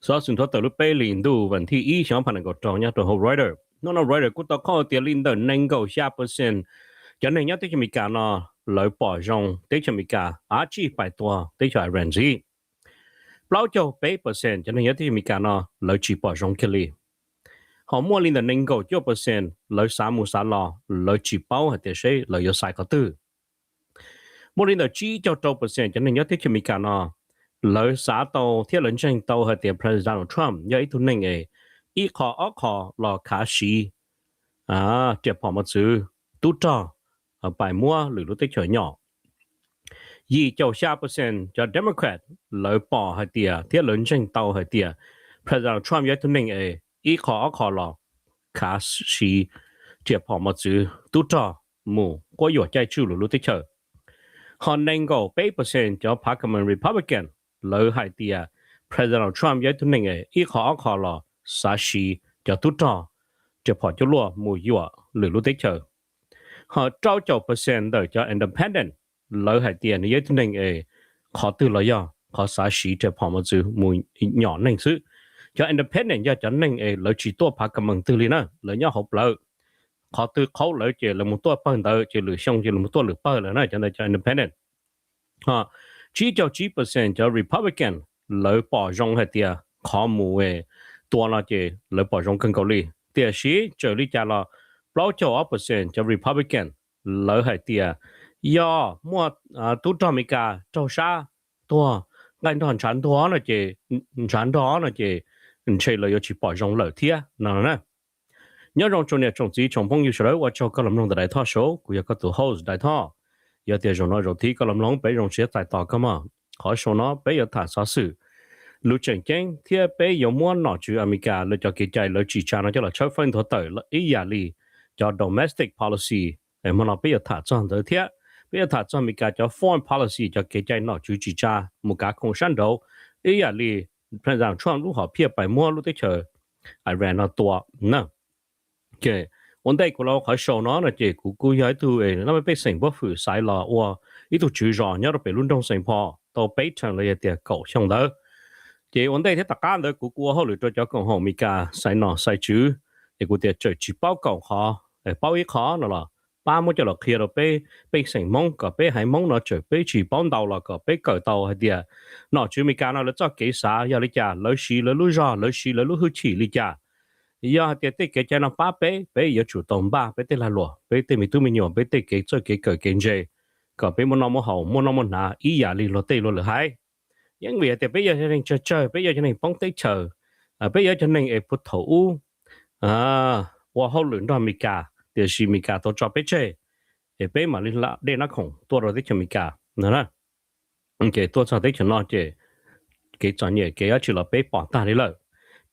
Xov xwm nthuav tawm lub peb hlis ntuj vas thib ib xyoo ob phav nees nkaum rau nyob rau hauv Reuters. Hnub no Reuters kuj tau qhia tias li ntawm nees nkaum xya percent cov neeg nyob teb chaws Amelikas no lawv pom zoo teb chaws Amelikas av tsij pais tua teb chaws Iran ntxiv. Plaub caug peb percent cov neeg nyob teb chaws Amelikas no lawv tsis pom zoo kiag li. Ho muaj li ntawm nees nkaum cuaj percent lawv xav mus xav los lawv tsis paub hais tias seb lawv yuav xaiv qhov twg. Muaj li ntawm tsib caug rau percent cov neeg nyob teb chaws Amelikas no lawv xav tau thiab lawv ntseeg tau hais tias President Donald Trump yog ib tug neeg es ib qho ob qho los khav siv riam phom mos txwv tub rog pais muab lwm lub teb chaws nyom. Yim caum xya percent cov Democrat lawv pom hais tias thiab lawv ntseeg tau hais tias President Trump yog ib tug neeg es ib qho ob qho los khav siv riam phom mos txwv tub rog mus quab yuam caij tsuj lwm lub teb chaws. Ho nees nkaum peb percent cov phav ka mees Republican lawv hais tias President Trump yog ib tug neeg es ib qho ob qho los xav siv cov tub rog riam phom cuaj luaj mus yuam lwm lub teb chaws. Ho rau caum percent ntawm cov independent lawv hais tias nws yog ib tug neeg es qhov twg los yog qhov xav siv riam phom mos txwv mus nyom neeg xwb. Cov independent yog cov neeg es lawv tsis tuaj phav ka mees twg li na, lawv nyob hauv plawv. Qhov twg qhaub lawv ces lawv mus tuaj pawg ntawd, ces lwm xyoo ces lawv mus tuaj lwm pawg lawm na, cov ntawd cov independent. Tsib caug tsib percent cov Republican lawv pom zoo hais tias qhov mus tua no ces lawv pom zoo kawg nkaus li. Tiam sis txawm li cas los plaub caug ob percent cov Republican lawv hais tias yog muaj tub rog Amelikas raug sab tuag, nqaij nrog ntshav ntuag no ces, ntshav nrog no ces ntshe lawv yuav tsis pom zoo lawm thiab no na. Nyob zoo tsoom niam tsoom txiv tsoom phooj ywg sawv daws, ua tsaug koj los mloog ntawm Dais Thoj Show, kuv yog koj tus host Dais Thoj. Yog tias zaum no zaum thib koj los mloog, peb zoo siab txais tos koj mog. Qhov show no peb yuav tham xov xwm lus tseem ceeb thiab peb yuav muab nom tswv Amelikas lawv cov kev cai lawv tsim tsa no coj los tshawb fawb nthuav tawm ib yam li cov domestic policy. Hmo no peb yuav tham txog ntawd thiab peb yuav tham txog Amelikas cov foreign policy, cov kev cai nom tswv tsim tsa mus kav khoom sab nraud, ib yam li President Trump lub hom phiaj pais muab lub teb chaws Iran no tua na. Ces ua ntej kuv los ua qhov show no no ces kuv kuj yog ib tug pej xeem npuab fwm xaiv los ua ib tug tswv zos nyob rau pem lub nroog Saint Paul tau peb term los yog tias kaum xyoo ntawd. Ces ua ntej thiab tom qab ntawd kuv kuj ua hauj lwm rau cov koom haum Amelikas xaiv nom xaiv tswv, es kuv tias txawm tsis paub kaum qhov, paub ib qho no los pab muab coj los qhia rau peb pej xeem Hmoob kom peb haiv Hmoob no txawm peb tsis paub ntau los kom peb kawm tau hais tias nom tswv Amelikas no lawv txoj kev xav yog li cas, lawv siv lawv lub zog, lawv siv lawv lub hwj chim li cas. Yog hais tias tej kev cai no pab peb, peb yuav tsum tau npaj peb tej lag luam, peb tej me tub me nyuam, peb tej kev txawj kev kawm kev ntse, kom peb muaj noj muaj haus, muaj noj muaj hnav ib yam li luag tej luag lwm haiv. Yeej vim hais tias peb yog cov neeg tsawg tsawg, peb yog cov neeg poob teb chaws, peb yog cov neeg es puag thaum ub ua hauj lwm nrog Amelikas, tiam sis Amelikas tau tso peb tseg, es peb mam li hla dej nab khoom tuaj rau teb chaws Amelikas no. Ces tuaj txog teb chaws no ces kev txom nyem kev dab tsi los peb pom tag li lawm.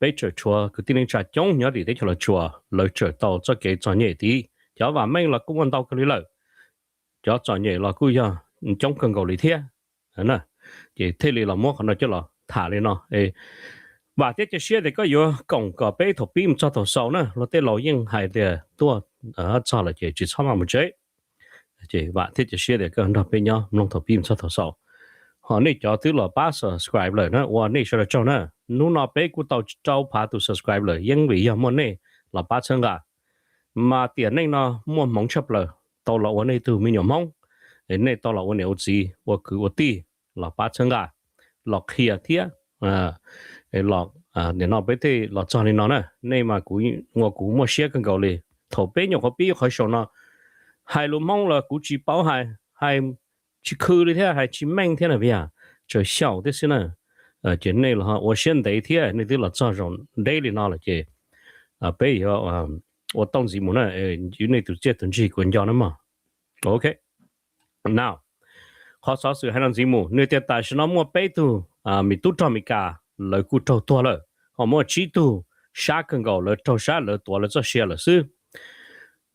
Peb tseem tshuav kwv tij neej tsa coob nyob tim teb chaws Los Tsuas, lawv tseem tau txoj kev txom nyem tid. Cov vam meej los kuj muaj ntau kawg li lawm, cov txom nyem los kuj yog coob kawg nkaus li thiab. Ces thiaj li los muab qhov no coj los tham li no. Vam thiab cia siab tias koj yuav koom kom peb thaum pib mus txog thaum xaus na. Luag tej laus yeej hais tias tuaj txog lawm ces tsis txhob maj mus tsev. Ces vam thiab cia siab tias koj nrog peb nyob mloog thaum pib mus txog thaum xaus. Ho nej cov twb los pab subscribe lawm na, ua nej sawv daws tsaug na. Hnub no peb kuj tau rau phav tus subscribe lawm, yeej vim yog muaj nej los pab txhawb nqa. Mas tiam neej no muaj hmoov tshaj plaws tau los ua nej tug me nyuam Hmoob, nej tau los ua niam ua txiv ua kwv ua tij, los pab txhawb nqa, los qhia thiab nim no peb thiaj los txog li no na. Nej mas kuv ua kuv muaj siab kawg nkaus li. Thaum peb nyuam qhuav pib qhov show no, hais lus Hmoob los kuv tsis paub hais, hais tsis khw li thiab, hais tsis meej thiab na, vim yog tseem xyaum thiab xwb na. Ces nej los ua siab ntev thiab nej twb los txog zaum deb li no lawm ces peb yuav ua tau ntxiv mus na, nej tus txiaj tus ntsig kuv nco na mog. Ok, now, qhov xov xwm hais no ntxiv mus, nws tias tam sim no muaj peb tug me tub rog Amelikas lawv kuj raug tuag lawm, ho muaj tsib tug sab kawg nkaus lawv raug sab lawv tuav lawv txoj sia lawm xwb.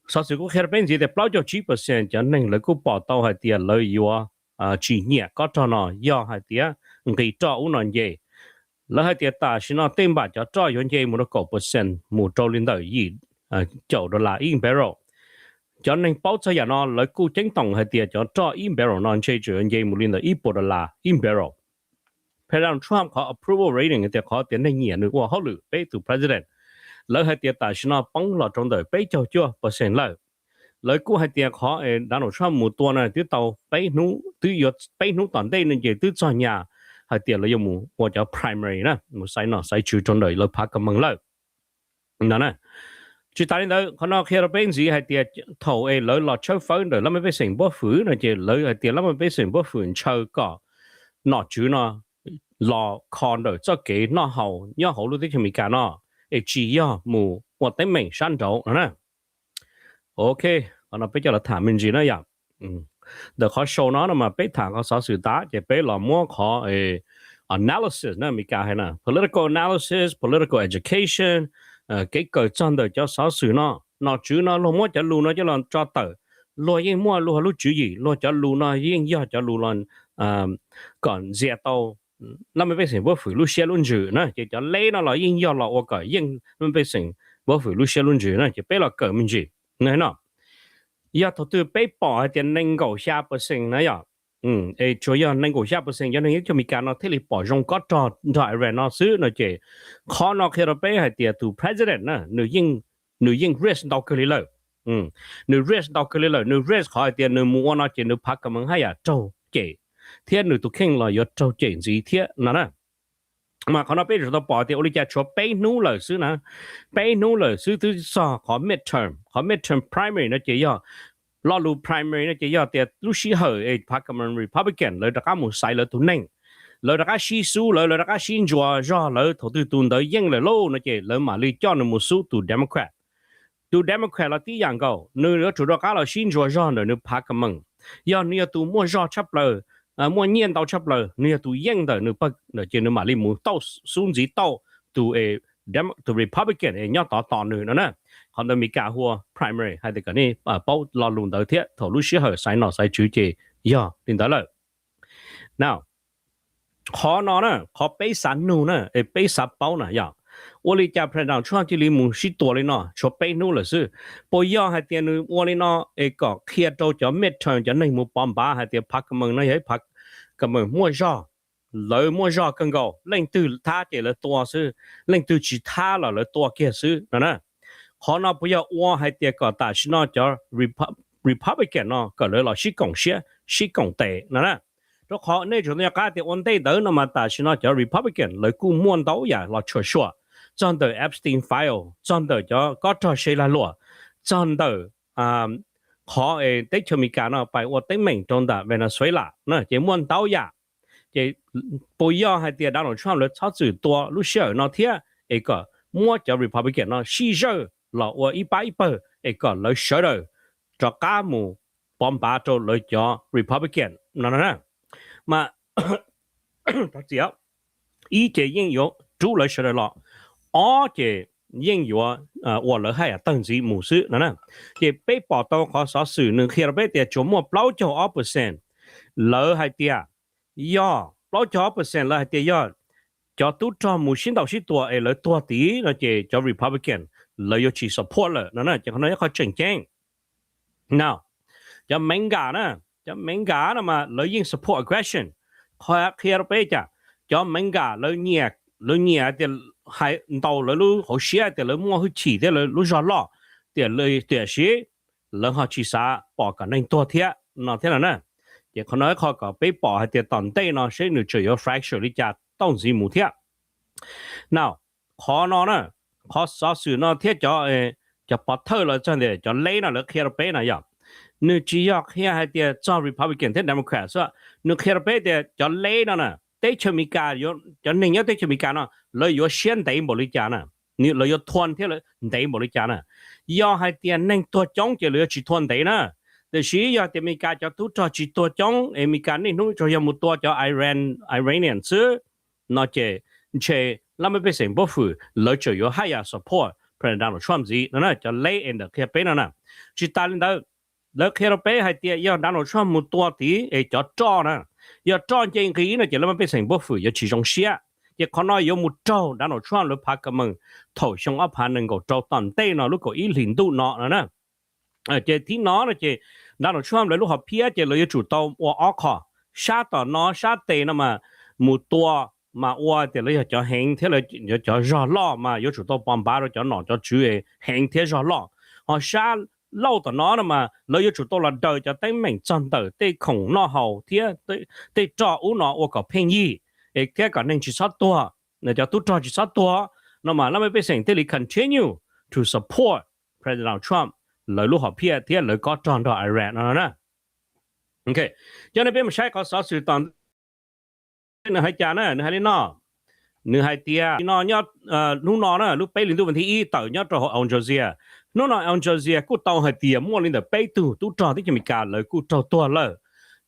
Xov xwm kuj qhia rau peb ntxiv tias plaub caug tsib percent cov neeg lawv kuj pom tau hais tias lawv yuav tsis nyiam kob rog no yog hais tias nqis roj ub no nce. Lawv hais tias tam sim no tej npam cov roj yuav nce mus rau kaum percent mus rau li ntawm yim caum dollar ib barrel. Cov neeg paub txog yam no lawv kuj ceeb toom hais tias cov roj ib barrel no ntshe tseem yuav nce mus li ntawm ib puas dollar ib barrel. President Donald Trump qhov approval rating tias qhov tias neeg nyiam nws ua hauj lwm peb tus president, lawv hais tias tam sim no poob los rau ntawm peb caug cuaj percent lawm. Lawv kuj hais tias qhov Donald Trump mus tua no twb tau peb hnub, twb yuav peb hnub tom ntej no ces twb txog nyas hais tias lawv yuav mus ua cov primary na, mus xaiv nom xaiv tswv rau ntawm lawv phav ka mees lawm no na. Tsis tas li ntawd, qhov no qhia rau peb ntxiv hais tias thaum es lawv los tshawb fawb ntawm lab mej pej xeem npuab fwm no ces lawv hais tias lab mej pej xeem npuab fwm ntshaw kom nom tswv no los kho ntawm txoj kev noj haus nyob hauv lub teb chaws Amelikas no, es tsis yog mus ua teeb meem sab nraud no na. Ok, qhov no peb coj los tham me ntsis na yom. Ntawm qhov show no no mas peb tham qhov xov xwm tas ces peb los muab qhov analysis na, Amelikas hais na, political analysis, political education, kev kawm txog ntawm cov xov xwm no. Nom tswv no luag muab cov lus no coj los tso tawm, luag yeej muaj luag lub tswv yim, luag cov lus no yeej yog cov lus los kom ntxias tau lab mej pej xeem npuab fwm lub siab lub ntsws na, ces cov leb no los yeej yog los ua kom yeej lab mej pej xeem npuab fwm lub siab lub ntsws na, ces peb los kawm me ntsis no. Yog thaum twg peb pom hais tias nees nkaum xya percent na yom, es tsuas yog nees nkaum xya percent cov neeg nyob teb chaws Amelikas no thiaj li pom zoo kob rog nrog Iran no xwb no ces qhov no qhia rau peb hais tias tus president na nws yeej risk ntau kawg li lawm. Nws risk ntau kawg li lawm, nws risk qhov hais tias nws mus ua no ces nws phav ka mees haj yam raug cem, thiab nws tus kheej los yuav raug cem ntxiv thiab no na. Mas qhov no peb yuav tsum tau pom tias ua li cas tshuav peb hnub lawm xwb na, peb hnub lawm xwb twb txog qhov midterm, qhov midterm primary no ces yog lo lus primary no ces yog tias lub sij hawm es phav ka mees Republican lawv rov qab mus xaiv lawv tus neeg, lawv rov qab sib xub lawv, lawv rov qab sib ntsuas zog lawv, thaum twg tus ntawd yeej lawm lauj no ces lawv mam li coj nws mus xub tus Democrat. Tus Democrat los tib yam nkaus, nws yuav tsum rov qab los sib ntsuas zog ntawm nws phav ka mees. Yog nws yog tus muaj zog tshaj plaws, muaj nyiaj ntau tshaj plaws, nws yog tus yeej ntawm nws pawg ces nws mam li mus tauj xub ntxiv tauj tus tus Republican es nyob tod tos nws no na. Qhov ntawd Amelikas hu ua primary, hais tias kom nej paub lo lus ntawd thiab thaum lub sij hawm xaiv nom xaiv tswv ces yog li ntawd lawm. Now, qhov no na, qhov peb xav nug na, es peb xav paub na yog ua li cas President Trump cia li mus sib tua li no tshuav peb hnub lawm xwb? Puas yog hais tias nws ua li no es kom qhia rau cov midterm cov neeg mus pov npav hais tias phav ka mees no yog ib phav ka mees muaj zog, lawv muaj zog kawg nkaus, leej twg thab ces lawv tua xwb, leej twg tsis thab los lawv tua kiag xwb no na. Qhov no puas yog ua hais tias kom tam sim no cov Republican no kom lawv los sib koom siab sib koom tes no na? Rau qhov nej tseem nco qab tias ua ntej ntawd no mas tam sim no cov Republican lawv kuj muaj ntau yam los tshuam suam, txog ntawm Epstein file, txog ntawm cov kob rog se lag luam, txog ntawm qhov es teb chaws Amelikas no pais ua teeb meem rau ntawm Venezuela na, ces muaj ntau yam. Ces puas yog hais tias Donald Trump lawv txhob txwm tua lub sij hawm no thiab es kom muab cov Republican no sib zawj los ua ib pab ib pawg es kom lawv sawv daws rov qab mus pov npav rau lawv cov Republican no na? Mas ib ces yeej yuav rub lawv sawv daws los, ob ces yeej yuav ua lawv haj yam tawg ntxiv mus xwb no na. Ces peb pom tau qhov xov xwm nws qhia rau peb tias tsuas muaj plaub caug ob percent lawv hais tias, yog plaub caug ob percent lawv hais tias yog cov tub rog mus sib ntaus sib tua es lawv tuag tid no ces cov Republican lawv yuav tsis support lawm no na. Ces qhov no yog qhov tseem ceeb. Now, cov Mev Nkas na, cov Mev Nkas no mas lawv yeej support aggression. Qhov qhia rau peb cas, cov Mev Nkas lawv nyiam, lawv nyiam tias hais ntaus lawv lub hauv siab tias lawv muaj hwj chim thiab lawv lub zog loj, tiam sis lawv ho tsis xav pom kom neeg tuag thiab no thiab no na. Ces qhov no ib qho kom peb pom hais tias tom ntej no seb nws tseem yuav fracture li cas tau ntxiv mus thiab. Now, qhov no na, qhov xov xwm no thiab cov, cov pov thawj los txog ntawm cov leb no lawv qhia rau peb na yog, nws tsis yog qhia hais tias txog Republican thiab Democrat xwb, nws qhia rau peb tias cov leb no na, teb chaws Amelikas, cov neeg nyob teb chaws Amelikas no lawv yuav siab ntev npaum li cas na, lawv yuav thua thiab ntev npaum li cas na. Yog hais tias neeg tuag coob ces lawv yuav tsis thua ntev na. Tiam sis yog tias Amelikas cov tub rog tsis tuag coob es Amelikas niaj hnub tsuas yog mus tua cov Iran, Iranian xwb no ces ntshe lab mej pej xeem npuab fwm lawv tseem yuav haj yam support President Donald Trump ntxiv no na, cov leb es ntawm qhia peb no na. Tsis tas li ntawd, lawv qhia rau peb hais tias yog Donald Trump mus tua tid es cov roj na, yog roj nce nqis no ces lab mej pej xeem npuab fwm yuav tsis zoo siab. Ces qhov no yuav mus raug Donald Trump lawv phav ka mees thaum xyoo ob phav nees nkaum rau tom ntej no lub kaum ib hlis ntuj no no na. Ces thib no no ces Donald Trump lawv lub hom phiaj ces lawv yuav tsum tau ua ob qho, sab tom no sab tes no mas mus tua mas ua tias lawv yog cov heev thiab lawv yog cov zog loj mas yuav tsum tau pov npav rau cov nom cov tswv heev thiab zog loj. Ho sab laug tom no no mas lawv yuav tsum tau los daws cov teeb meem txog ntawm tej khoom noj haus thiab tej roj ub no ua kom pheej yig, es thiab kom neeg tsis txhob tuag, cov tub rog tsis txhob tuag, no mas lab mej pej xeem thiaj li continue to support President Donald Trump lawv lub hom phiaj thiab lawv kob rog nrog Iran no na. Cov nej peb mus saib qhov xov xwm tom ntej nws hais cas na, nws hais li no, nws hais tias no nyob hnub no na, lub peb hlis ntuj vas thib ib tawm nyob rau hauv Al Jazeera. Hnub no Al Jazeera kuj tau hais tias muaj li ntawm peb tug tub rog teb chaws Amelikas lawv kuj raug tuag lawm,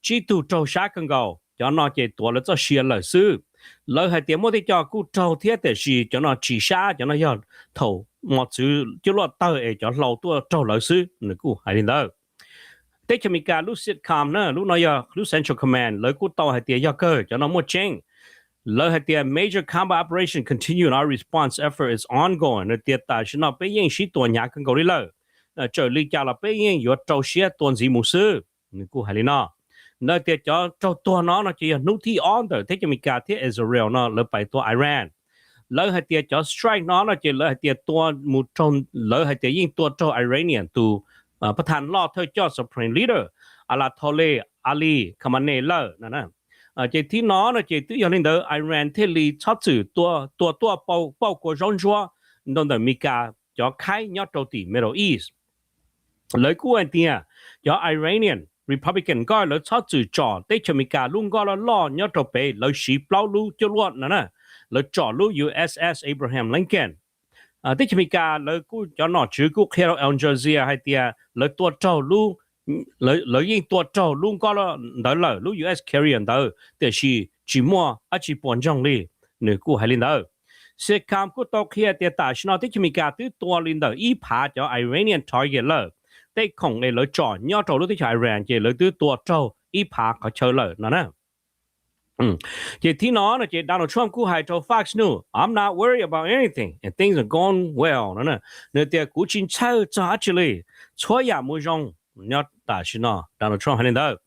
tsib tug raug sab kawg nkaus, cov no ces tuav lawv txoj sia lawm xwb. Lawv hais tias muaj tej co kuj raug thiab tiam sis cov no tsis sab, cov no yog thaum mos txwv cuaj luaj tawg es cov hlau tuaj raug lawv xwb, nws kuj hais li ntawd. Teb chaws Amelikas lub CENTCOM na, lub no yog lub Central Command, lawv kuj tau hais tias yog kawg cov no muaj tseeb. Lawv hais tias major combat operation continue and our response effort is ongoing, nws tias tam sim no peb yeej sib tua hnyav kawg nkaus li lawm, txawm li cas los peb yeej yuav rau siab tua ntxiv mus xwb, nws kuj hais li no. Lawv tias cov raug tuag no no ces yog hnub thib ob ntawm teb chaws Amelikas thiab Israel no lawv pais tua Iran. Lawv hais tias cov strike no no ces lawv hais tias tua mus raug, lawv hais tias yeej tua raug Iranian tus pab thas loj thawj coj supreme leader Ayatollah Ali Khamenei lawm. Ces thib no no ces twb yog li ntawd Iran thiaj li txhob txwm tua tuaj pauj kua zaub ntsuab rau ntawm Amelikas cov khaib nyob rau tim Middle East. Lawv kuj hais tias cov Iranian Republican Guard lawv txhob txwm tsom teb chaws Amelikas lub nkoj loj loj nyob rau pem, lawv siv plaub lub cuaj luaj no na, lawv tsom lub USS Abraham Lincoln. Teb chaws Amelikas lawv kuj cov nom tswv kuj qhia rau Al Jazeera hais tias lawv tua raug, lawv yeej tua raug lub nkoj ntawd lawm, lub USS carrier ntawd, tiam sis tsis muaj dab tsi puas ntsoog li, nws kuj hais li ntawd. CENTCOM kuj tau qhia tias tam sim no teb chaws Amelikas twb tua li ntawm ib phav cov Iranian target lawm, tej khoom es lawv tsom nyob rau lub teb chaws Iran ces lawv twb tua raug ib phav qhov chaw lawm no na. Ces thib no no ces Donald Trump kuj hais rau Fox News, I'm not worried about anything and things are going well no. Nws tias kuv tsis ntxhawj txog dab tsi li, txhua yam mus zoo nyob tam sim no, Donald Trump hais li ntawd.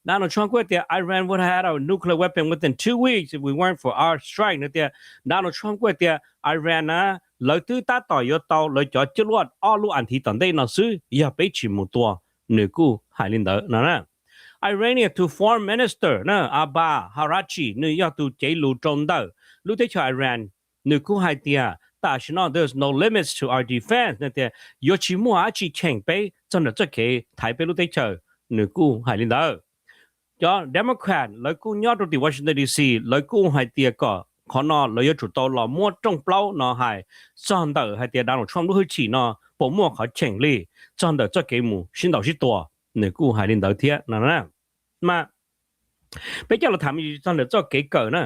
Donald Trump kuj tias Iran would have had a nuclear weapon within two weeks if we weren't for our strike. Nws tias, Donald Trump kuj tias Iran na, lawv twb tab tom yuav tau lawv cov cuaj luaj ob lub as thiv tom ntej no xwb yog peb tsis mus tua, nws kuj hais li ntawd no. Iranian to foreign minister na, Abbas Araghchi, nws yog tus cev lus rau ntawm lub teb chaws Iran, nws kuj hais tias tam sim no there's no limits to our defense, nws tias yuav tsis muaj dab tsi cheem peb txog ntawm txoj kev thaiv peb lub teb chaws, nws kuj hais li ntawd. Cov Democrat lawv kuj nyob rau tim Washington D C, lawv kuj hais tias kom qhov no lawv yuav tsum tau los muab rooj plaub no hais txog ntawm hais tias Donald Trump lub hwj chim no puas muaj qhov cheem li txog ntawm txoj kev mus sib ntaus sib tua, nws kuj hais li ntawd thiab no. Mas peb coj los tham txog ntawm txoj kev kawm na,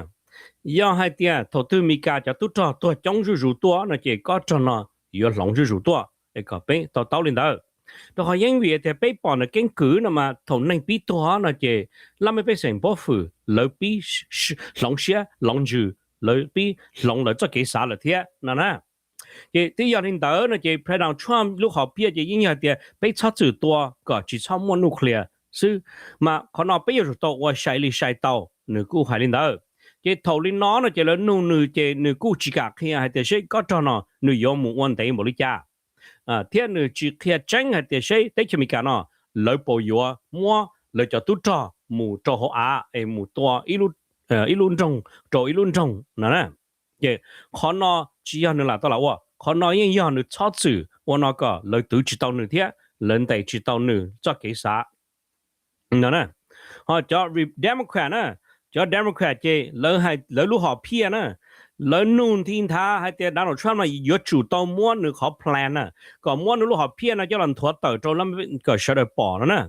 yog hais tias thaum twg Meskas cov tub rog tuag coob zuj zus tuaj no ces kob rog no yuav hloov zuj zus tuaj, es kom peb to taub li ntawd. Rau qhov yeej vim tias peb pom ntawm keeb kwm no mas thaum neeg pib tuag no ces laj mej pej xeem npawb fwm lawv pib hloov siab hloov ntsws, lawv pib hloov lawv txoj kev xav lawm thiab no na. Ces twb yog li ntawd no ces President Trump lub hom phiaj ces yeej yog tias peb txhob txwm tua kom tsis txhob muaj nuclear xwb, mas qhov no peb yuav tsum tau ua sai li sai tau, nws kuj hais li ntawd. Ces thaum li no no ces lawv nug nws ces nws kuj tsis kam qhia hais tias seb kob rog no nws yuav mus ua ntev npaum li cas. Thiab nws tsis qhia tseeb hais tias seb teb chaws Amelikas no lawv puas yuav muab lawv cov tub rog mus rau hauv av es mus tua ib lub nroog rau ib lub nroog no na. Ces qhov no tsis yog nws lam tau lam ua, qhov no yeej yog nws txhob txwm ua no kom lawv twv tsis tau nws thiab lawv ntes tsis tau nws txoj kev xav no na. Ho cov Democrat na, cov Democrat ces lawv lub hom phiaj na, lawv nug nthi nthav hais tias Donald Trump no yuav tsum tau muab nws qhov plan na, kom muab nws lub hom phiaj no coj los nthuav tawm rau kom sawv daws pom no na.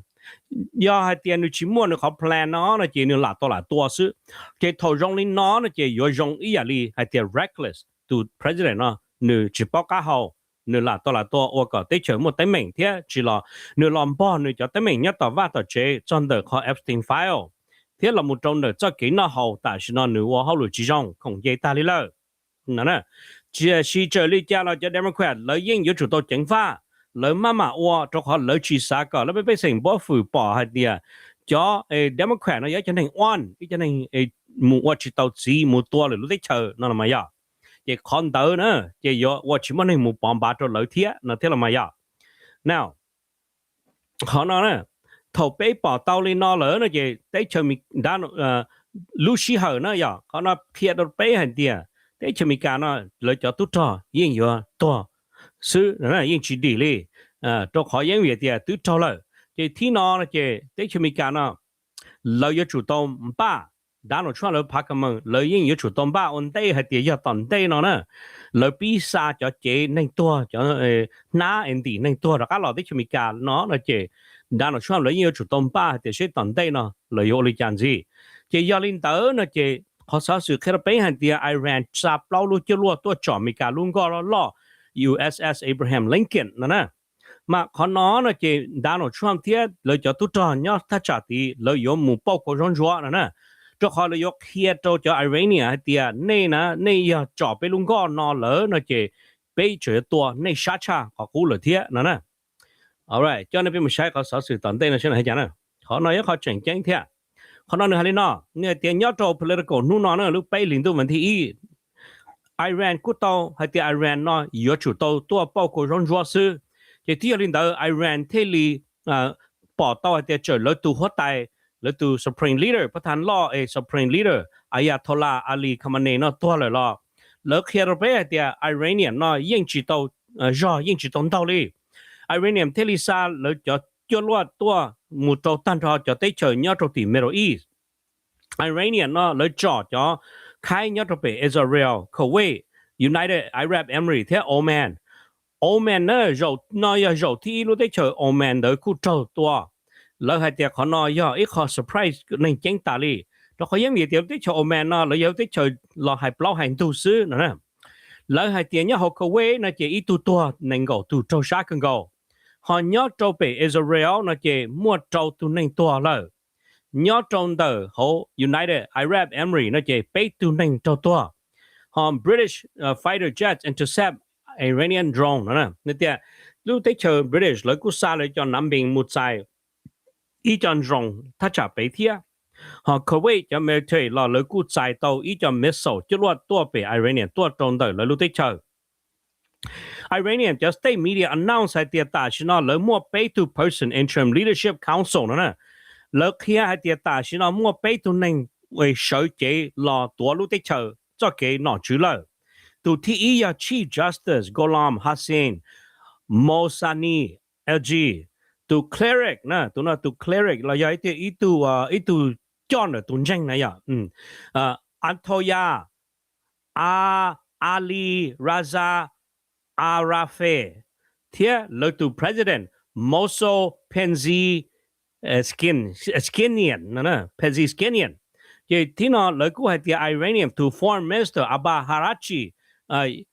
Yog hais tias nws tsis muaj nws qhov plan no no ces nws lam tau lam tua xwb. Ces thaum zoo li no no ces yuav zoo ib yam li hais tias reckless, tus president no nws tsis paub qab hau, nws lam tau lam tua ua kom teb chaws muaj teeb meem thiab tsis los nws los npog nws cov teeb meem nyob tom vaj tom tsev txog ntawm qhov Epstein file thiab los mus rau ntawm txoj kev noj haus tam sim no nws ua hauj lwm tsis zoo khoom nce tag li lawm. Tiam sis txawm li cas los cov Democrat lawv yeej yuav tsum tau ceev faj, lawv maj mam ua rau qhov lawv tsis xav kom lawv pej xeem npawb fwm pom hais tias cov Democrat no yog ib cov neeg ooj, ib cov neeg mus ua tsis tau txiv mus tua lwm lub teb chaws no los mas yog. Ces qhov ntawd na ces yuav ua tsis muaj neeg mus pov npav rau lawv thiab no thiab los mas yog. Now, qhov no na, thaum peb pom tau li no lawm no ces teb chaws, lub sij hawm na yog qhov no qhia rau peb hais tias teb chaws Amelikas no lawv cov tub rog yeej yuav tuag xwb, yeej tsis dim li, rau qhov yeej vim tias twb raug lawm. Ces thib no no ces teb chaws Amelikas no lawv yuav tsum tau npaj, Donald Trump lawv phav ka mees lawv yeej yuav tsum tau npaj ua ntej hais tias yog tom ntej no na lawv pib xa cov cev neeg tuag, cov hnab es ntim neeg tuag rov qab los teb chaws Amelikas no no ces Donald Trump lawv yeej yuav tsum tau npaj hais tias seb tom ntej no lawv yuav ua li cas ntxiv. Ces yog li ntawd no ces qhov xov xwm qhia rau peb hais tias Iran xa plaub lub cuaj luaj tuaj tsom Amelikas lub nkoj loj loj U S S Abraham Lincoln no na. Mas qhov no no ces Donald Trump thiab lawv cov tub rog nyob thaj tsam tid lawv yuav mus pauj kaum zaub ntsuab no na, rau qhov lawv yuav qhia rau cov Iranian hais tias nej na, nej yog tsom peb lub nkoj no lawm no ces peb tseem yuav tua nej sab tshaj qhov qub lawm thiab no na. Alright, coj nej peb mus saib qhov xov xwm tom ntej no seb nws hais cas na. Qhov no yog qhov tseem ceeb thiab. Qhov no nws hais li no, nws hais tias nyob rau political hnub no na, lub peb hlis ntuj vas thib ib, Iran kuj tau hais tias Iran no yuav tsum tau tuaj pauj kaum zaub ntsuab xwb. Ces twb yog li ntawd Iran thiaj li pom tau hais tias txawm lawv tus huab tais, lawv tus supreme leader, pab thav loj es supreme leader Ayatollah Ali Khamenei no tuag lawm los lawv qhia rau peb hais tias Iranian no yeej tsis tau zog, yeej tsis tau ntaug li. Iranian thiaj li xa lawv cov cuaj luaj tuaj mus rau tag nrho cov teb chaws nyob rau tim Middle East. Iranian no lawv tsom cov khaib nyob rau pem Israel, Kuwait, United Arab Emirates thiab Oman. Oman na, zaum no yog zaum thib ib lub teb chaws Oman ntawd kuj raug tua. Lawv hais tias qhov no yog ib qho surprise neeg ceeb tas li, rau qhov yeej vim tias lub teb chaws Oman no lawv yog lub teb chaws los hais plaub hais ntug xwb no. Lawv hais tias nyob hauv Kuwait no ces ib tug tuag, nees nkaum tus raug sab kawg nkaus. Ho nyob rau pem Israel no ces muaj rau tus neeg tuag lawm. Nyob rau ntawm hauv United Arab Emirates no ces peb tug neeg raug tuag. Ho British fighter jets intercept Iranian drone no tias lub teb chaws British lawv kuj xa lawv cov nav npees mus txais ib co drone thaj tsam pem thiab. Ho Kuwait cov military los lawv kuj txais tau ib co missile cuaj luaj tuaj pem Iranian tuaj rau ntawm lawv lub teb chaws. Iranian cov state media announce hais tias tam sim no lawv muaj peb tug person interim leadership council no na. Lawv qhia hais tias tam sim no muaj peb tug neeg sawv cev los tuav lub teb chaws txoj kev nom tswv lawm. Tus thib ib yog Chief Justice Gholam Hossein Mohsani Elgi, tus cleric na, tus no tus cleric los yog ib tug, ib tug coj ntawm tus ntseeg na yog Antoya A Ali Raza Arafe thiab lawv tus president Moso Penzi Skinian, Penzi Skinian. Ces thib no lawv kuj hais tias Iranian tus foreign minister Abbas Araghchi hais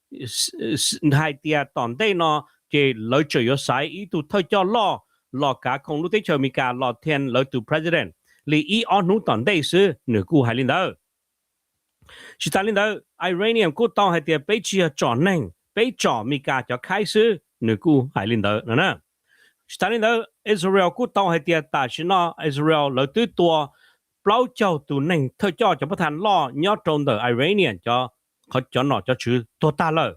tias tom ntej no ces lawv tseem yuav xaiv ib tug thawj coj loj los kav khoom lub teb chaws Amelikas los thia lawv tus president li ib ob hnub tom ntej xwb, nws kuj hais li ntawd. Tsis tas li ntawd, Iranian kuj tau hais tias peb tsis yog tsom neeg, peb tsom Amelikas cov khaib xwb, nws kuj hais li ntawd no na. Tsis tas li ntawd, Israel kuj tau hais tias tam sim no Israel lawv twb tua plaub caug tus neeg thawj coj cov pab thav loj nyob rau ntawm Iranian cov nom cov tswv tuag tag lawm.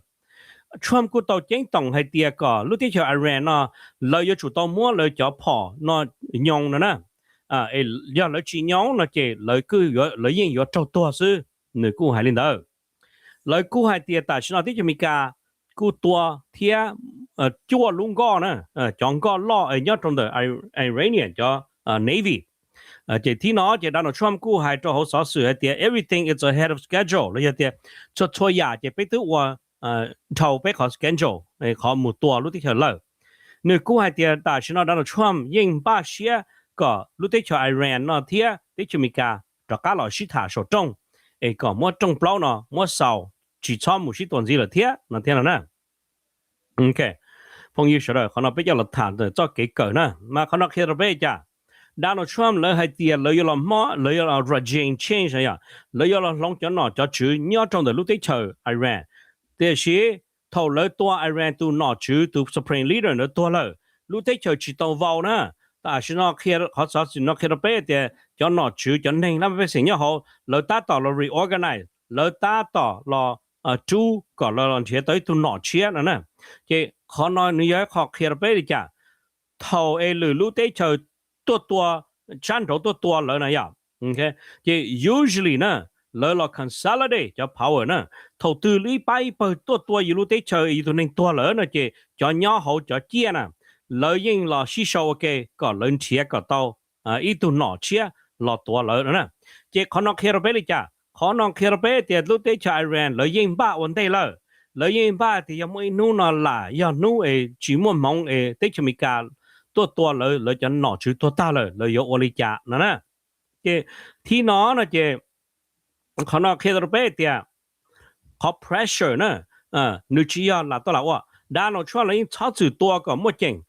Trump kuj tau ceeb toom hais tias kom lub teb chaws Iran no lawv yuav tsum tau muab lawv cov phom no nyo no na. Yog lawv tsis nyo no ces lawv yeej yuav raug tuag xwb, nws kuj hais li ntawd. Lawv kuj hais tias tam sim no teb chaws Amelikas kuj tua thiab cuaj lub nkoj na, cov nkoj loj nyob rau ntawm Iranian cov navy. Ces thib no ces Donald Trump kuj hais rau hauv xov xwm hais tias everything is ahead of schedule los yog tias txhua txhua yam ces peb twb ua dhau peb qhov schedule, qhov mus tua lub teb chaws lawm. Nws kuj hais tias tam sim no Donald Trump yeej npaj siab kom lub teb chaws Iran no thiab teb chaws Amelikas rov qab los sib tham saum rooj, es kom muab rooj plaub no muab xaus, tsis txhob mus sib tua ntxiv lawm thiab no thiab no na. Phooj ywg sawv daws, qhov no peb coj los tham txoj kev kawm na, mas qhov no qhia rau peb cas? Donald Trump lawv hais tias lawv yuav los mob, lawv yuav los regime change, lawv yuav los hloov cov nom cov tswv nyob rau ntawm lub teb chaws Iran. Tiam sis thaum lawv tua Iran tus nom tswv, tus supreme leader ntawd tuag lawm, lub teb chaws tsis tau vau na. Tam sim no qhov xov xwm no qhia rau peb tias cov nom tswv, cov neeg laj mej pej xeem nyob hauv, lawv tab tom los reorganize, lawv tab tom los rub kom lawv los nrhiav tau ib tug nom tshiab no na. Ces qhov no nws yog ib qho qhia rau peb li cas? Thaum es lwm lub teb chaws tuaj tua, sab nraud tuaj tua lawv na yom, ces usually na, lawv los consolidate cov power na. Thaum twg ib pab ib pawg tuaj tua yus lub teb chaws, yus tus neeg tuag lawm no ces cov nyob hauv cov ciaj na, lawv yeej los sib sau ua ke kom lawv nrhiav kom tau ib tug nom tshiab los tuav lawv no na. Ces qhov no qhia rau peb li cas? Qhov no qhia rau peb tias lub teb chaws Iran lawv yeej npaj ua ntej lawm. Lawv yeej npaj tias yog muaj ib hnub no lam yog hnub es tsis muaj hmoov es teb chaws Amelikas tuaj tua lawv, lawv cov nom tswv tuag tag lawm, lawv yuav ua li cas no na. Ces thib no no ces qhov no qhia rau peb tias qhov pressure na, nws tsis yog lam tuaj lam ua. Donald Trump los yeej txhob txwm tua kom muaj ceem,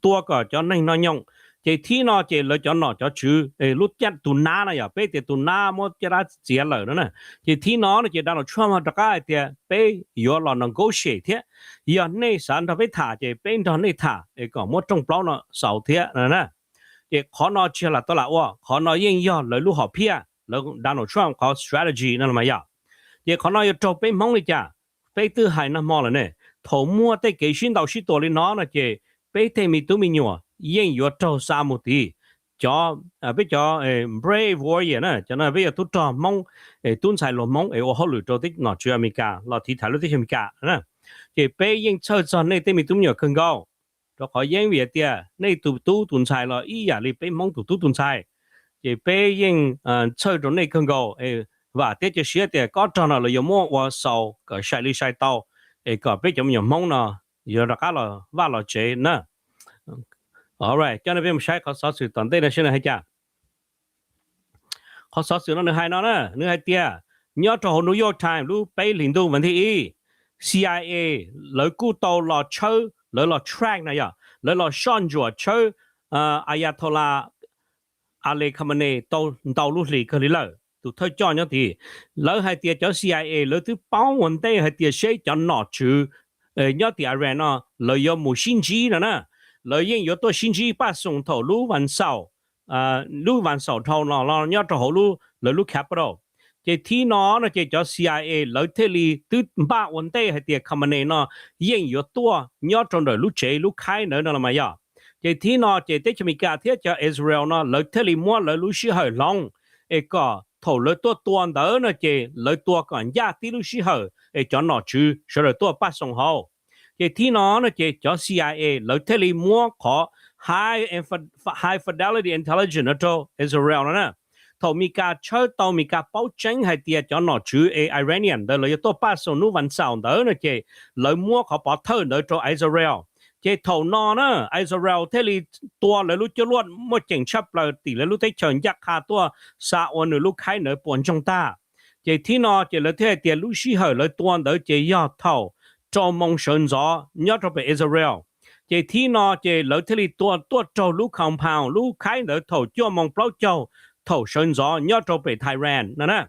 tua kom cov neeg no nyoom. Ces thib no ces lawv cov nom cov tswv, lub caj tus nab no yog peb tias tus nab muab caj dab txiav lawm no na. Ces thib no no ces Donald Trump rov qab hais tias peb yuav los negotiate thiab, yog nej xav nrog peb tham ces peb nrog nej tham es kom muab rooj plaub no xaus thiab na. Ces qhov no tsis yog lam tuaj lam ua, qhov no yeej yog lawv lub hom phiaj, lawv Donald Trump qhov strategy no los mas yog. Ces qhov no yuav raug peb Hmoob li cas? Peb twb hais nag hmo lawm ne, thaum muaj tej kev sib ntaus sib tua li no no ces peb tej me tub me nyuam yeej yuav raug xa mus tid. Cov, peb cov brave warrior na, cov no peb yog tub rog Hmoob, tub ntxhais hluas Hmoob es ua hauj lwm rau nom tswv Amelikas los tiv thaiv lub teb chaws Amelikas na, ces peb yeej txhawj txog nej tej me tub me nyuam kawg nkaus. Rau qhov yeej vim tias nej tus tub tus ntxhais los ib yam li peb Hmoob tus tub tus ntxhais, ces peb yeej txhawj rau nej kawg nkaus. Vam thiab cia siab tias kob rog no lawv yuav muab ua xaus kom sai li sai tau, es kom peb cov me nyuam Hmoob no yuav rov qab los vaj los tsev na. Alright, coj nej peb mus saib qhov xov xwm tom ntej no seb nws hais cas. Qhov xov xwm no nws hais no na, nws hais tias nyob rau hauv New York Times lub peb hlis ntuj vas thib ib, C I A lawv kuj tau los tshawb, lawv los track na yog lawv los soj ntsuam tshawb Ayatollah Ali Khamenei tau ntau lub hlis kawg li lawm, tus thawj coj nyob tid. Lawv hais tias cov C I A lawv twb paub ua ntej hais tias seb cov nom tswv nyob tim Iran no lawv yuav mus sib ntsib no na. Lawv yeej yuav tuaj sib ntsib paj xoom thaum lub vas xaum, lub vas xaum dhau no los nyob rau hauv lawv lub capital. Ces thib no no ces cov C I A lawv thiaj li twb npaj ua ntej hais tias Khamenei no yeej yuav tuaj nyob rau ntawm lub tsev lub khaib ntawd no los mas yog. Ces thib no ces teb chaws Amelikas thiab cov Israel no lawv thiaj li muab lawv lub sij hawm hloov, es kom thaum lawv tuaj tua ntawd no ces lawv tua kom ncaj tib lub sij hawm es cov nom tswv sawv daws tuaj paj xoom hauv. Ces thib no no ces cov C I A lawv thiaj li muab qhov high, high fidelity intelligence no rau Israel no na. Thaum Amelikas tshawb tau, Amelikas paub tseeb hais tias cov nom tswv es Iranian ntawd lawv yuav tuaj paj xoom hnub vas xaum ntawd no ces lawv muab qhov pov thawj ntawd rau Israel. Ces thaum no na Israel thiaj li tua lawv lub cuaj luaj muaj ceem tshaj plaws tim lawv lub teb chaws ncaj qha tuaj xa ua nws lub khaib ntawd puas ntsoog tag. Ces thib no ces lawv thiaj hais tias lub sij hawm lawv tua ntawd ces yog thaum rau moo sawv ntxov nyob rau pem Israel. Ces thib no ces lawv thiaj li tua tuaj raug lub compound lub khaib ntawd thaum cuaj moo plaub caug thaum sawv ntxov nyob rau pem Tehran no na.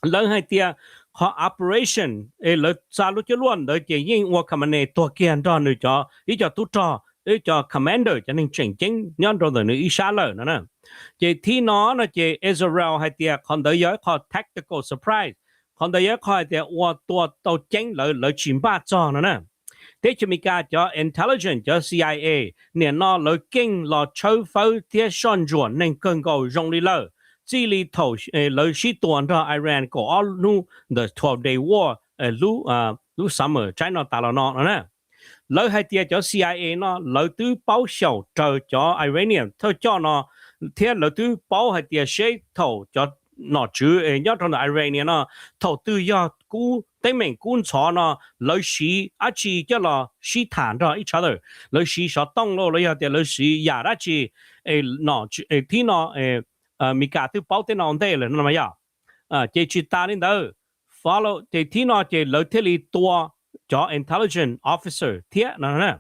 Lawv hais tias qhov operation es lawv xa lub cuaj luaj ntawd ces yeej ua Khamenei tuag kiag nrog nws cov ib co tub rog, ib co commander, cov neeg tseem ceeb nyob rau ntawm nws ib sab lawm no na. Ces thib no no ces Israel hais tias qhov ntawd yog ib qho tactical surprise, qhov ntawd yog ib qho hais tias ua tua tau ceeb lawv, lawv tsis npaj txog no na. Teb chaws Amelikas cov intelligence, cov C I A, nim no lawv keej los tshawb fawb thiab soj ntsuam neeg kawg nkaus zoo li lawm, txij li thaum lawv sib tua nrog Iran kaum ob hnub, the twelve day war, lub summer tsaib no tas los no no na. Lawv hais tias cov C I A no lawv twb paub xyaum raws cov Iranian thawj coj no, thiab lawv twb paub hais tias seb thaum cov nom tswv nyob rau ntawm Iranian no thaum twg yog kub teeb meem kub ntxhov no lawv siv dab tsi coj los sib tham nrog each other, lawv siv xov tooj los los yog tias lawv siv yam dab tsi. Thib no Amelikas twb paub tej no ntej lawm no mas yog. Ces tsis tas li ntawd, ces thib no ces lawv thiaj li tua cov intelligence officer thiab no.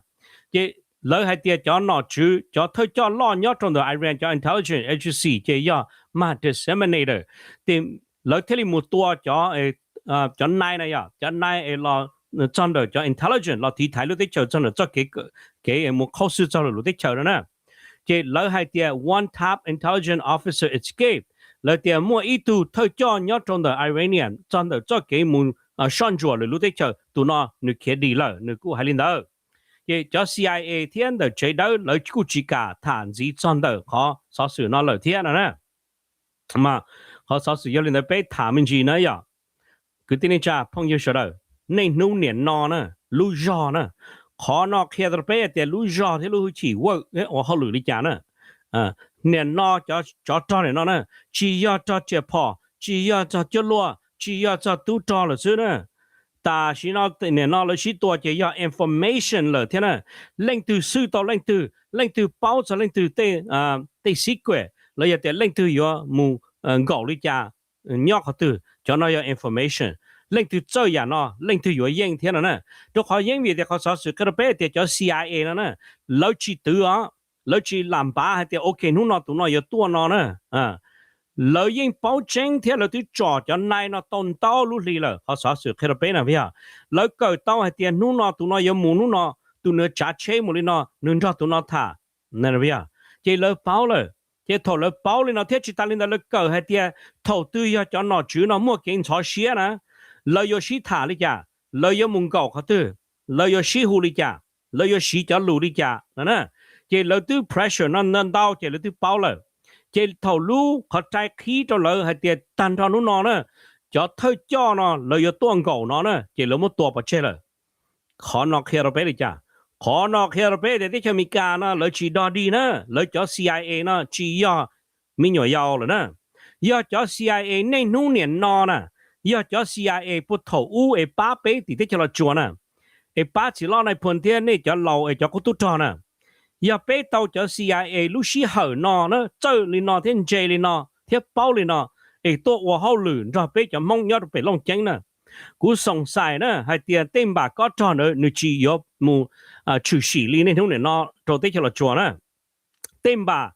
Ces lawv hais tias cov nom tswv, cov thawj coj loj nyob rau ntawm Iran cov intelligence agency ces yog mag disseminator. Ces lawv thiaj li mus tua cov, cov nai na yog cov nai es los txog ntawm cov intelligence los tiv thaiv lub teb chaws txog ntawm txoj kev, kev mus qhaub xwb txog lwm lub teb chaws no na. Ces lawv hais tias one top intelligence officer escaped. Lawv tias muaj ib tug thawj coj nyob rau ntawm Iranian txog ntawm txoj kev mus soj ntsuam lwm lub teb chaws, tus no nws khiav dim lawm, nws kuj hais li ntawd. Ces cov C I A thiab ntawm tsev dawb lawv kuj tsis kam tham ntxiv txog ntawm qhov xov xwm no lawm thiab no na. Mas qhov xov xwm yog li ntawd peb tham me ntsis na yom. Kwv tij neej tsa phooj ywg sawv daws, niaj hnub niam no na, lub zog na, qhov no qhia rau peb tias lub zog thiab lub hwj chim ua hauj lwm li cas na. Niam no cov tsov rog niam no na, tsis yog rog riam phom, tsis yog txog cuaj luaj, tsis yog txog tub rog lawm xwb na. Tam sim no niam no lawv sib tua ces yog information lawm thiab na. Leej twg xwb tau leej twg, leej twg paub txog leej twg tej secret los yog tias leej twg yuav mus nkaum li cas nyob qhov twg, cov no yog information. Leej twg txawj yam no leej twg yuav yeej thiab no na. Rau qhov yeej vim tias qhov xov xwm qhia rau peb tias cov C I A no na, lawv tsis twv os, lawv tsis lam npav hais tias ok hnub no tus no yuav tuaj no na. Lawv yeej paub tseeb thiab lawv twb tsom cov nai no tau ntau lub hli lawm, qhov xov xwm qhia rau peb na yog. Lawv kawm tau hais tias hnub no tus no yuav mus hnub no, tus nws tsav tsheb mus li no, nws nrog tus no tham. Ces lawv paub lawm. Ces thaum lawv paub li no thiab tsis tas li ntawd lawv kawm hais tias thaum twg yog cov nom tswv no muaj kev ntxhov siab na, lawv yuav sib tham li cas, lawv yuav mus nkaum qhov twg, lawv yuav sib hu li cas, lawv yuav siv cov lus li cas no na. Ces lawv twb pressure no ntau ces lawv twb paub lawm. Ces thaum lub qhov rai qhib rau lawv hais tias tag nrho hnub no na, cov thawj coj no lawv yuav tuaj nkaum no na, ces lawv muab tua pov tseg lawm. Qhov no qhia rau peb li cas? Qhov no qhia rau peb tias teb chaws Amelikas no lawv tsis dog dig na, lawv cov C I A no tsis yog me nyuam yaus lawm na. Yog cov C I A niaj hnub niam no na, yog cov C I A puag thaum ub es pab peb tim teb chaws Los Tsuas na, es pab txiv hlob Nais Phoo thiab nej cov laus es cov qub tub rog na, yog peb tau cov C I A lub sij hawm no na txawj li no thiab ntse li no thiab paub li no, es tuaj ua hauj lwm nrog peb cov Hmoob nyob rau pem Looj Ceeb na, kuv xoom xais na hais tias tej npam kob rog ntawd nws tsis yuav mus tshwm sim li niaj hnub niam no rau teb chaws Los Tsuas na. Tej npam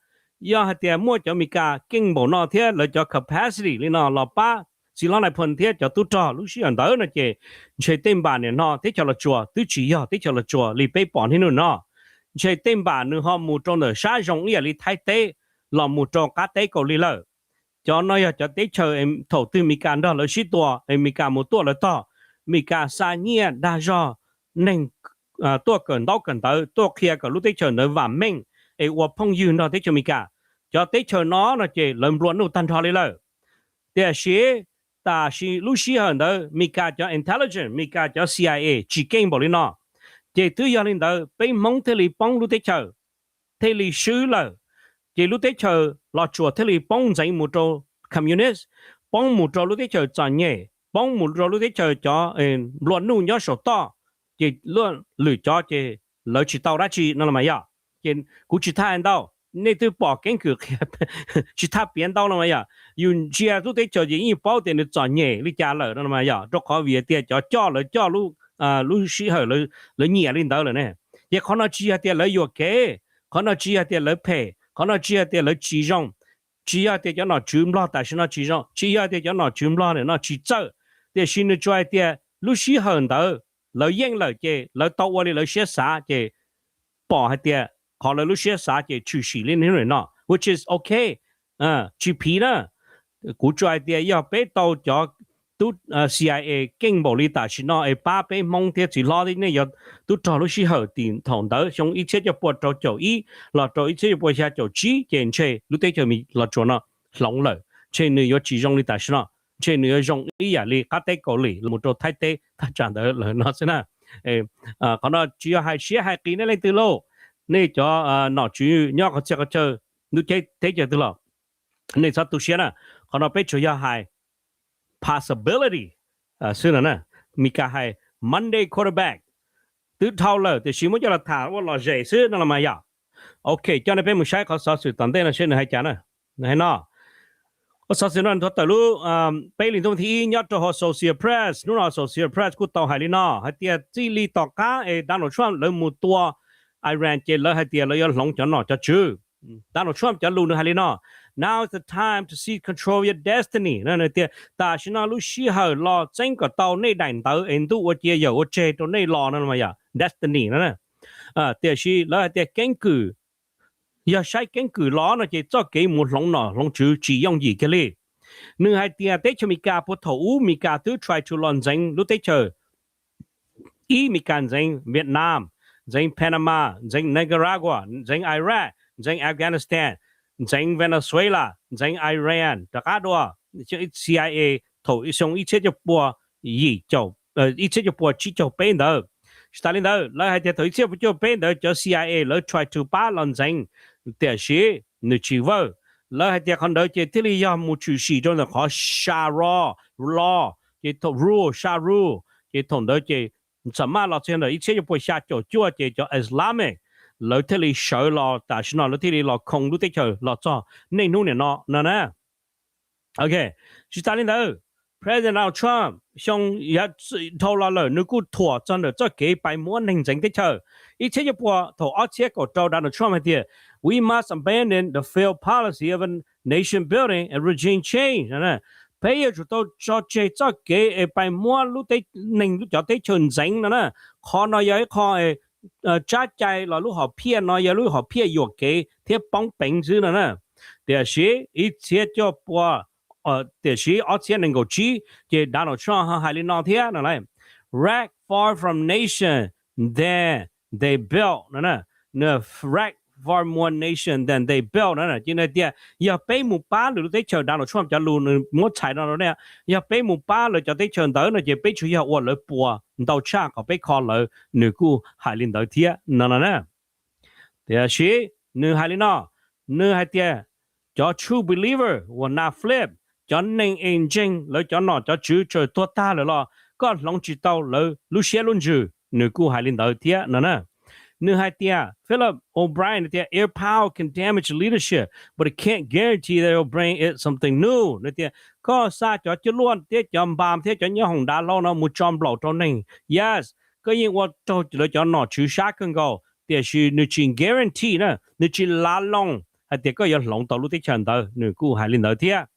yog hais tias muaj cov Amelikas keej npaum no thiab lawv cov capacity li no los pab txiv hlob Nais Phoo thiab cov tub rog lub sij hawm ntawd no ces ntshe tej npam niam no teb chaws Los Tsuas twb tsis yog teb chaws Los Tsuas li peb pom niaj hnub no. Ntshe tej npam nws ho mus rau ntawm sab zoo ib yam li Thaib teb los mus rau qab teb Kaus Lim lawm. Cov no yog cov teb chaws thaum twg Amelikas nrog lawv sib tua, Amelikas mus tuaj lawv tog, Amelikas xa nyiaj dag zog neeg tuaj kawm ntaub kawm ntawv, tuaj qhia kom lub teb chaws ntawd vam meej es ua phooj ywg nrog teb chaws Amelikas. Cov teb chaws no no ces lawv nplua nuj tag nrho li lawm. Tiam sis tam sis lub sij hawm ntawd Amelikas cov intelligence, Amelikas cov C I A tsis keej npaum li no, ces twb yog li ntawd peb Hmoob thiaj li poob lub teb chaws, thiaj li swb lawm. Ces lub teb chaws Los Tsuas thiaj li poob ntxeev mus rau communist, poob mus rau lub teb chaws txom nyem, poob mus rau lub teb chaws cov nplua nuj nyob saum toj, ces lwm cov ces lawv tsis tau dab tsi no los mas yog. Ces kuv tsis tham ntau, nej twb pom keeb kwm qhia, tsis tham piav ntau los mas yog, yus ntsia lub teb chaws ces yeej paub tias nws txom nyem li cas lawm no los mas yog, rau qhov vim tias cov coj lawv coj lub sij hawm lawv nyiam li ntawd lawm ne. Ces qhov no tsis yog tias lawv yuam kev, qhov no tsis yog tias lawv phem, qhov no tsis yog tias lawv tsis zoo, tsis yog tias cov nom tswv Nplog tam sim no tsis zoo, tsis yog tias cov nom tswv Nplog no tsis txawj, tiam sis nws tsuas hais tias lub sij hawm ntawd lawv yeej lawm ces lawv tau ua li lawv siab xav ces pom hais tias qhov lawv lub siab xav ces tshwm sim li hnub no, which is ok, tsis phiv na. Kuv tsuas hais tias yog peb tau cov tub C I A keej npaum li tam sim no es pab peb Hmoob thiab txiv hlob thiab nej cov tub rog lub sij hawm tim thaum ntawd xyoo ib txhiab cuaj pua rau caum ib los rau ib txhiab cuaj pua xya caum tsib ces ntshe lub teb chaws Los Tsuas no hloov lawm, ntshe nws yuav tsis zoo li tam sim no, ntshe nws yuav zoo ib yam li qab teb Kaus Lim los mus rau Thaib teb thaj tsam ntawd lawm no xwb na. Qhov no tsis yog hais siab hais qis nej leej twg lauj, nej cov nom tswv nyob qhov txhia qhov chaw ntuj teb chaws twg los nej txhob tu siab na. Qhov no peb tsuas yog hais possibility xwb no na. Meskas hais Monday quarterback, twb dhau lawm tiam sis muab coj los tham ua lom zem xwb no los mas yog. Ok, coj nej peb mus saib qhov xov xwm tom ntej no seb nws hais cas na. Hais no, qhov xov xwm no nthuav tawm lub peb hlis ntuj thib ib nyob rau hauv Associated Press. Hnub no Associated Press kuj tau hais li no hais tias txij li tom qab es Donald Trump lawv mus tua Iran ces lawv hais tias lawv yuav hloov cov nom cov tswv. Donald Trump cov lus nws hais li no: Now is the time to seize control of your destiny. Tias tam sim no lub sij hawm los txeeb kom tau nej daim ntawv es ntuj ua cia yawm ua tseg rau nej los no mas yog destiny no. Tiam sis lawv hais tias keeb kwm yog saib keeb kwm los no ces txoj kev mus hloov nom hloov tswv tsis yooj yim kiag li. Nws hais tias teb chaws Amelikas puag thaum ub Amelikas twb try to los ntxeev lub teb chaws, ib Amelikas ntxeev Vietnam, ntxeev Panama, ntxeev Nicaragua, ntxeev Iraq, ntxeev Afghanistan, ntxeev Venezuela, ntxeev Iran rov qab dua, CIA thaum xyoo ib txhiab cuaj pua yim caum, ib txhiab cuaj pua tsib caug peb ntawd. Tsis tas li ntawd, lawv hais tias thaum ib txhiab cuaj pua cuaj peb ntawd cov CIA lawv try to pab los ntxeev, tiam sis nws tsis work. Lawv hais tias qhov ntawd ces thiaj li yog mus tshwm sim rau ntawm qhov sha ro, law, ces thaum rule, sha rule, ces thaum ntawd ces xam maj los txog ntawm ib txhiab cuaj pua xya caum cuaj ces cov Islamic lawv thiaj li sawv los, tam sim no lawv thiaj li los khoo lub teb chaws los txog niaj hnub niam no no na. Ok, tsis tas li ntawd, President Donald Trump xyoo yav dhau los lawm nws kuj thuam txog ntawm txoj kev pais muab neeg ntxeev teb chaws. Ib txhiab cuaj pua, thaum ob txhiab kaum rau Donald Trump hais tias, "We must abandon the failed policy of nation building and regime change." Peb yuav tsum tau tso tseg txoj kev es pais muab lub teb, neeg cov teb chaws ntxeev no na. Qhov no yog ib qho tsab cai los lub hom phiaj no yog lub hom phiaj yuam kev thiab poob peev xwb no na. Tiam sis ib txhiab cuaj pua, tiam sis ob txhiab nees nkaum tsib ces Donald Trump ho hais li no thiab no, "Wreck far from nation than they built" no, "Wreck far more nation than they built" no. Ces nws tias yog peb mus pab lwm lub teb chaws, Donald Trump cov lus nws muab txhais no, yog peb mus pab lawv cov teb chaws ntawd no ces peb tsuas yog ua lawv puas ntau tshaj qhov peb kho lawv, nws kuj hais li ntawd thiab no no na. Tiam sis nws hais li no, nws hais tias cov true believer uas na flip, cov neeg es ntseeg lawv cov nom cov tswv txawm tuag tag lawm los koj hloov tsis tau lawv lub siab lub ntsws, nws kuj hais li ntawd thiab no na. Nws hais tias, Philip O'Brien tias, "Air power can damage leadership, but it can't guarantee that it will bring it something new." Nws tias koj xa cov cuaj luaj thiab cov npas thiab cov nyob hoom dav hlau no mus tso nplaum rau neeg, yes, koj yeej ua raug lawv cov nom tswv sab kawg nkaus, tiam sis nws tsis guarantee na, nws tsis lav loos hais tias koj yuav hloov tau lub teb chaws ntawd, nws kuj hais li ntawd thiab.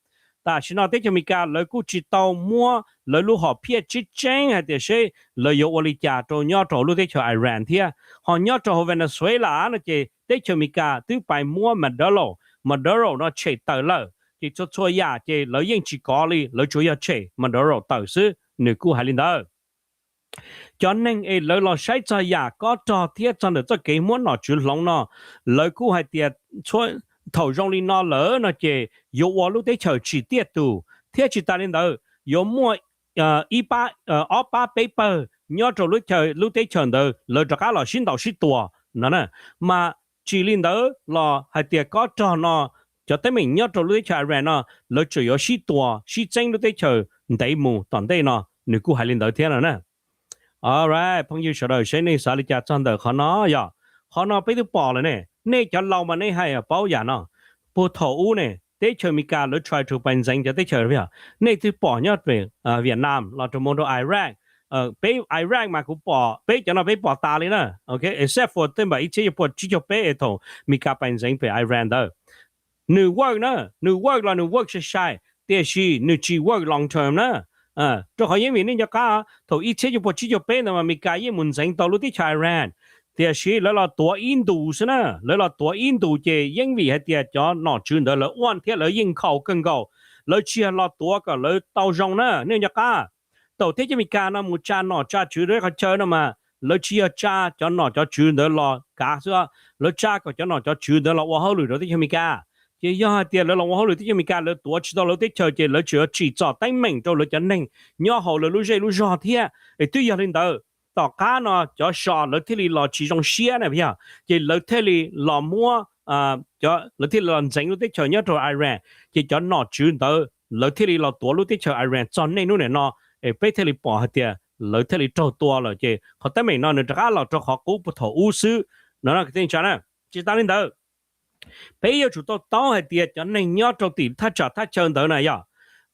Tam sim no teb chaws Amelikas lawv kuj tsis tau muab lawv lub hom phiaj tseeb tseeb hais tias seb lawv yuav ua li cas rau nyob rau lub teb chaws Iran thiab. Ho nyob rau hauv Venezuela no ces teb chaws Amelikas twb pais muab Maduro, Maduro no tshem tawm lawm, ces txhua txhua yam ces lawv yeej tsis kov li, lawv tsuas yog tshem Maduro tawm xwb, nws kuj hais li ntawd. Cov neeg es lawv los saib txog yam kob rog thiab txog ntawm txoj kev muab nom tswv hloov no, lawv kuj hais tias thaum zoo li no lawm no ces yuav ua lub teb chaws tsis tiaj tus, thiab tsis tas li ntawd yuav muaj ib pab, ob pab peb pawg nyob rau lub teb chaws ntawd lawv rov qab los sib ntaus sib tua no na. Mas tsis li ntawd los hais tias kob rog no, cov teeb meem nyob rau lub teb chaws Iran no, lawv tseem yuav sib tua sib txeeb lub teb chaws ntev mus tom ntej no, nws kuj hais li ntawd thiab no na. Alright, phooj ywg sawv daws, seb nej xav li cas txog ntawm qhov no yog? Qhov no peb twb pom lawm ne, nej cov laus mas nej hais paub yam no. Puag thaum ub ne teb chaws Amelikas lawv try to pais ntxeev cov teb chaws, nej twb pom nyob pem Vietnam los rau mus rau Iraq. Peb Iraq mas kuv pom, peb cov no peb pom tas li na, except for tej npam ib txhiab cuaj pua tsib caug peb es thaum Amelikas pais ntxeev pem Iran ntawd. Nws work na, nws work los nws work sai sai, tiam sis nws tsis work long term na. Rau qhov yeej vim nej nco qab thaum ib txhiab cuaj pua tsib caug peb ntawd mas Amelikas yeej mus ntxeev tau lub teb chaws Iran, tiam sis lawv los tuav ib ntus xwb na, lawv los tuav ib ntus ces yeej vim hais tias cov nom tswv ntawd lawv uaj thiab lawv yeej nkhaus kawg nkaus, lawv tsis yog los tuav kom lawv tau zoo na. Nej nco qab thaum teb chaws Amelikas no mus tsa nom tsa tswv rau qhov chaw no mas lawv tsis yog tsa cov nom cov tswv ntawd los kav xwb, lawv tsa kom cov nom cov tswv ntawd los ua hauj lwm rau teb chaws Amelikas. Ces yog hais tias lawv los ua hauj lwm teb chaws Amelikas lawv tuav tsis tau lawv teb chaws ces lawv tseem yuav tsim txom teeb meem rau lawv cov neeg nyob hauv lawv lub zej lub zog thiab. Es twb yog li ntawd, tom qab no cov so lawv thiaj li los tsis zoo siab na yog, ces lawv thiaj li los muab, lawv thiaj li los ntxeev lub teb chaws nyob rau Iran, ces cov nom tswv ntawd lawv thiaj li los tuav lub teb chaws Iran txog niaj hnub niam no, es peb thiaj li pom hais tias lawv thiaj li raug tua lawm. Ces qhov teeb meem no nws rov qab los rau qhov qub puag thaum ub xwb no na kwv tij neej tsa na. Tsis tas li ntawd, peb yuav tsum tau taub hais tias cov neeg nyob rau tim thaj tsam thaj chaw ntawd na yog,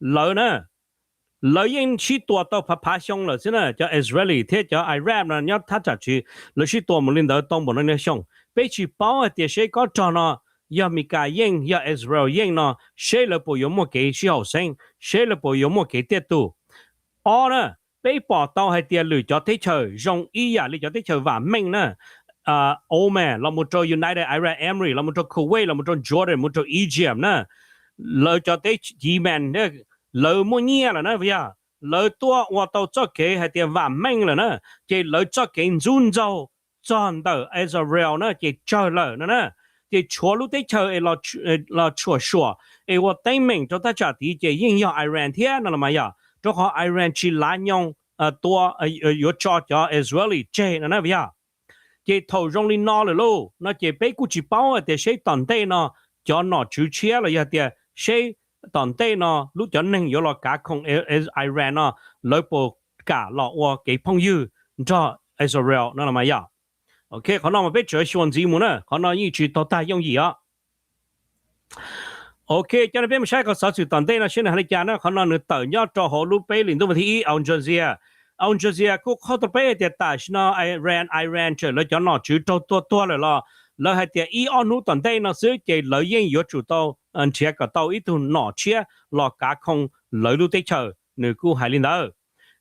lawv na, lawv yeej sib tua tau phav phav xyoo lawm xwb na. Cov Israeli thiab cov Iraq no nyob thaj tsam tswv, lawv sib tua mus li ntawd tau npaum no xyoo. Peb tsis paub hais tias seb kob rog no yog Amelikas yeej yog Israel yeej no, seb lawv puas yuav muaj kev sib haum xeeb, seb lawv puas yuav muaj kev tiaj tus. Ob na, peb pom tau hais tias lwm cov teb chaws zoo ib yam li cov teb chaws vam meej na, Oman, los mus rau United Arab Emirates, los mus rau Kuwait, los mus rau Jordan, mus rau Egypt na, lawv cov teb Yemen, lawv muaj nyiaj lawm na yog, lawv tuaj ua tau txoj kev hais tias vam meej lawm na, ces lawv txoj kev ntxub ntxaug txog ntawm Israel na ces tsawg lawm no na, ces tshuav lub teb chaws es los tshuam xuam es ua teeb meem rau thaj tsam tid ces yeej yog Iran thiab no los mas yog, rau qhov Iran tsis lav nyoog tua, yuav tso cov Israeli tseg no na yog. Ces thaum zoo li no lawm lauj no ces peb kuj tsis paub hais tias seb tom ntej no cov nom tswv tshiab los yog tias seb tom ntej no lub cov neeg yuav los kav khoom Iran no lawv puas kam los ua kev phooj ywg nrog Israel no los mas yog. Ok, qhov no mas peb tseem xyuas ntxiv mus na, qhov no yeej tsis tau tag yooj yim os. Ok, coj nej peb mus saib qhov xov xwm tom ntej no seb nws hais li cas na. Qhov no nws tawm nyob rau hauv lub peb hlis ntuj vas thib ib Al Jazeera. Al Jazeera kuj qhia rau peb tias tam sim no Iran, Iran tseem lawv cov nom tswv raug tua tuag lawm los lawv hais tias ib ob hnub tom ntej no xwb ces lawv yeej yuav tsum tau nrhiav kom tau ib tug nom tshiab los kav khoom lawv lub teb chaws, nws kuj hais li ntawd.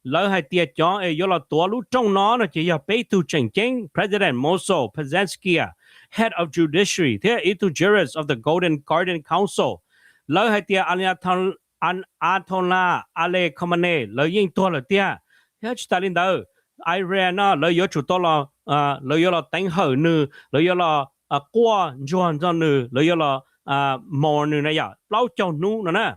Lawv hais tias cov es yuav los tuav lub rooj no no ces yog peb tug tseem ceeb, President Mossad Pezeshkian, Head of Judiciary thiab ib tug Jurist of the Golden Garden Council. Lawv hais tias Ayatollah Ali Khamenei lawv yeej tuag lawm tiag. Thiab tsis tas li ntawd, Iran no lawv yuav tsum tau los, lawv yuav los teev hawm nws, lawv yuav los quaj ntsuag nrog nws, lawv yuav los mourn nws na yom plaub caug hnub no na.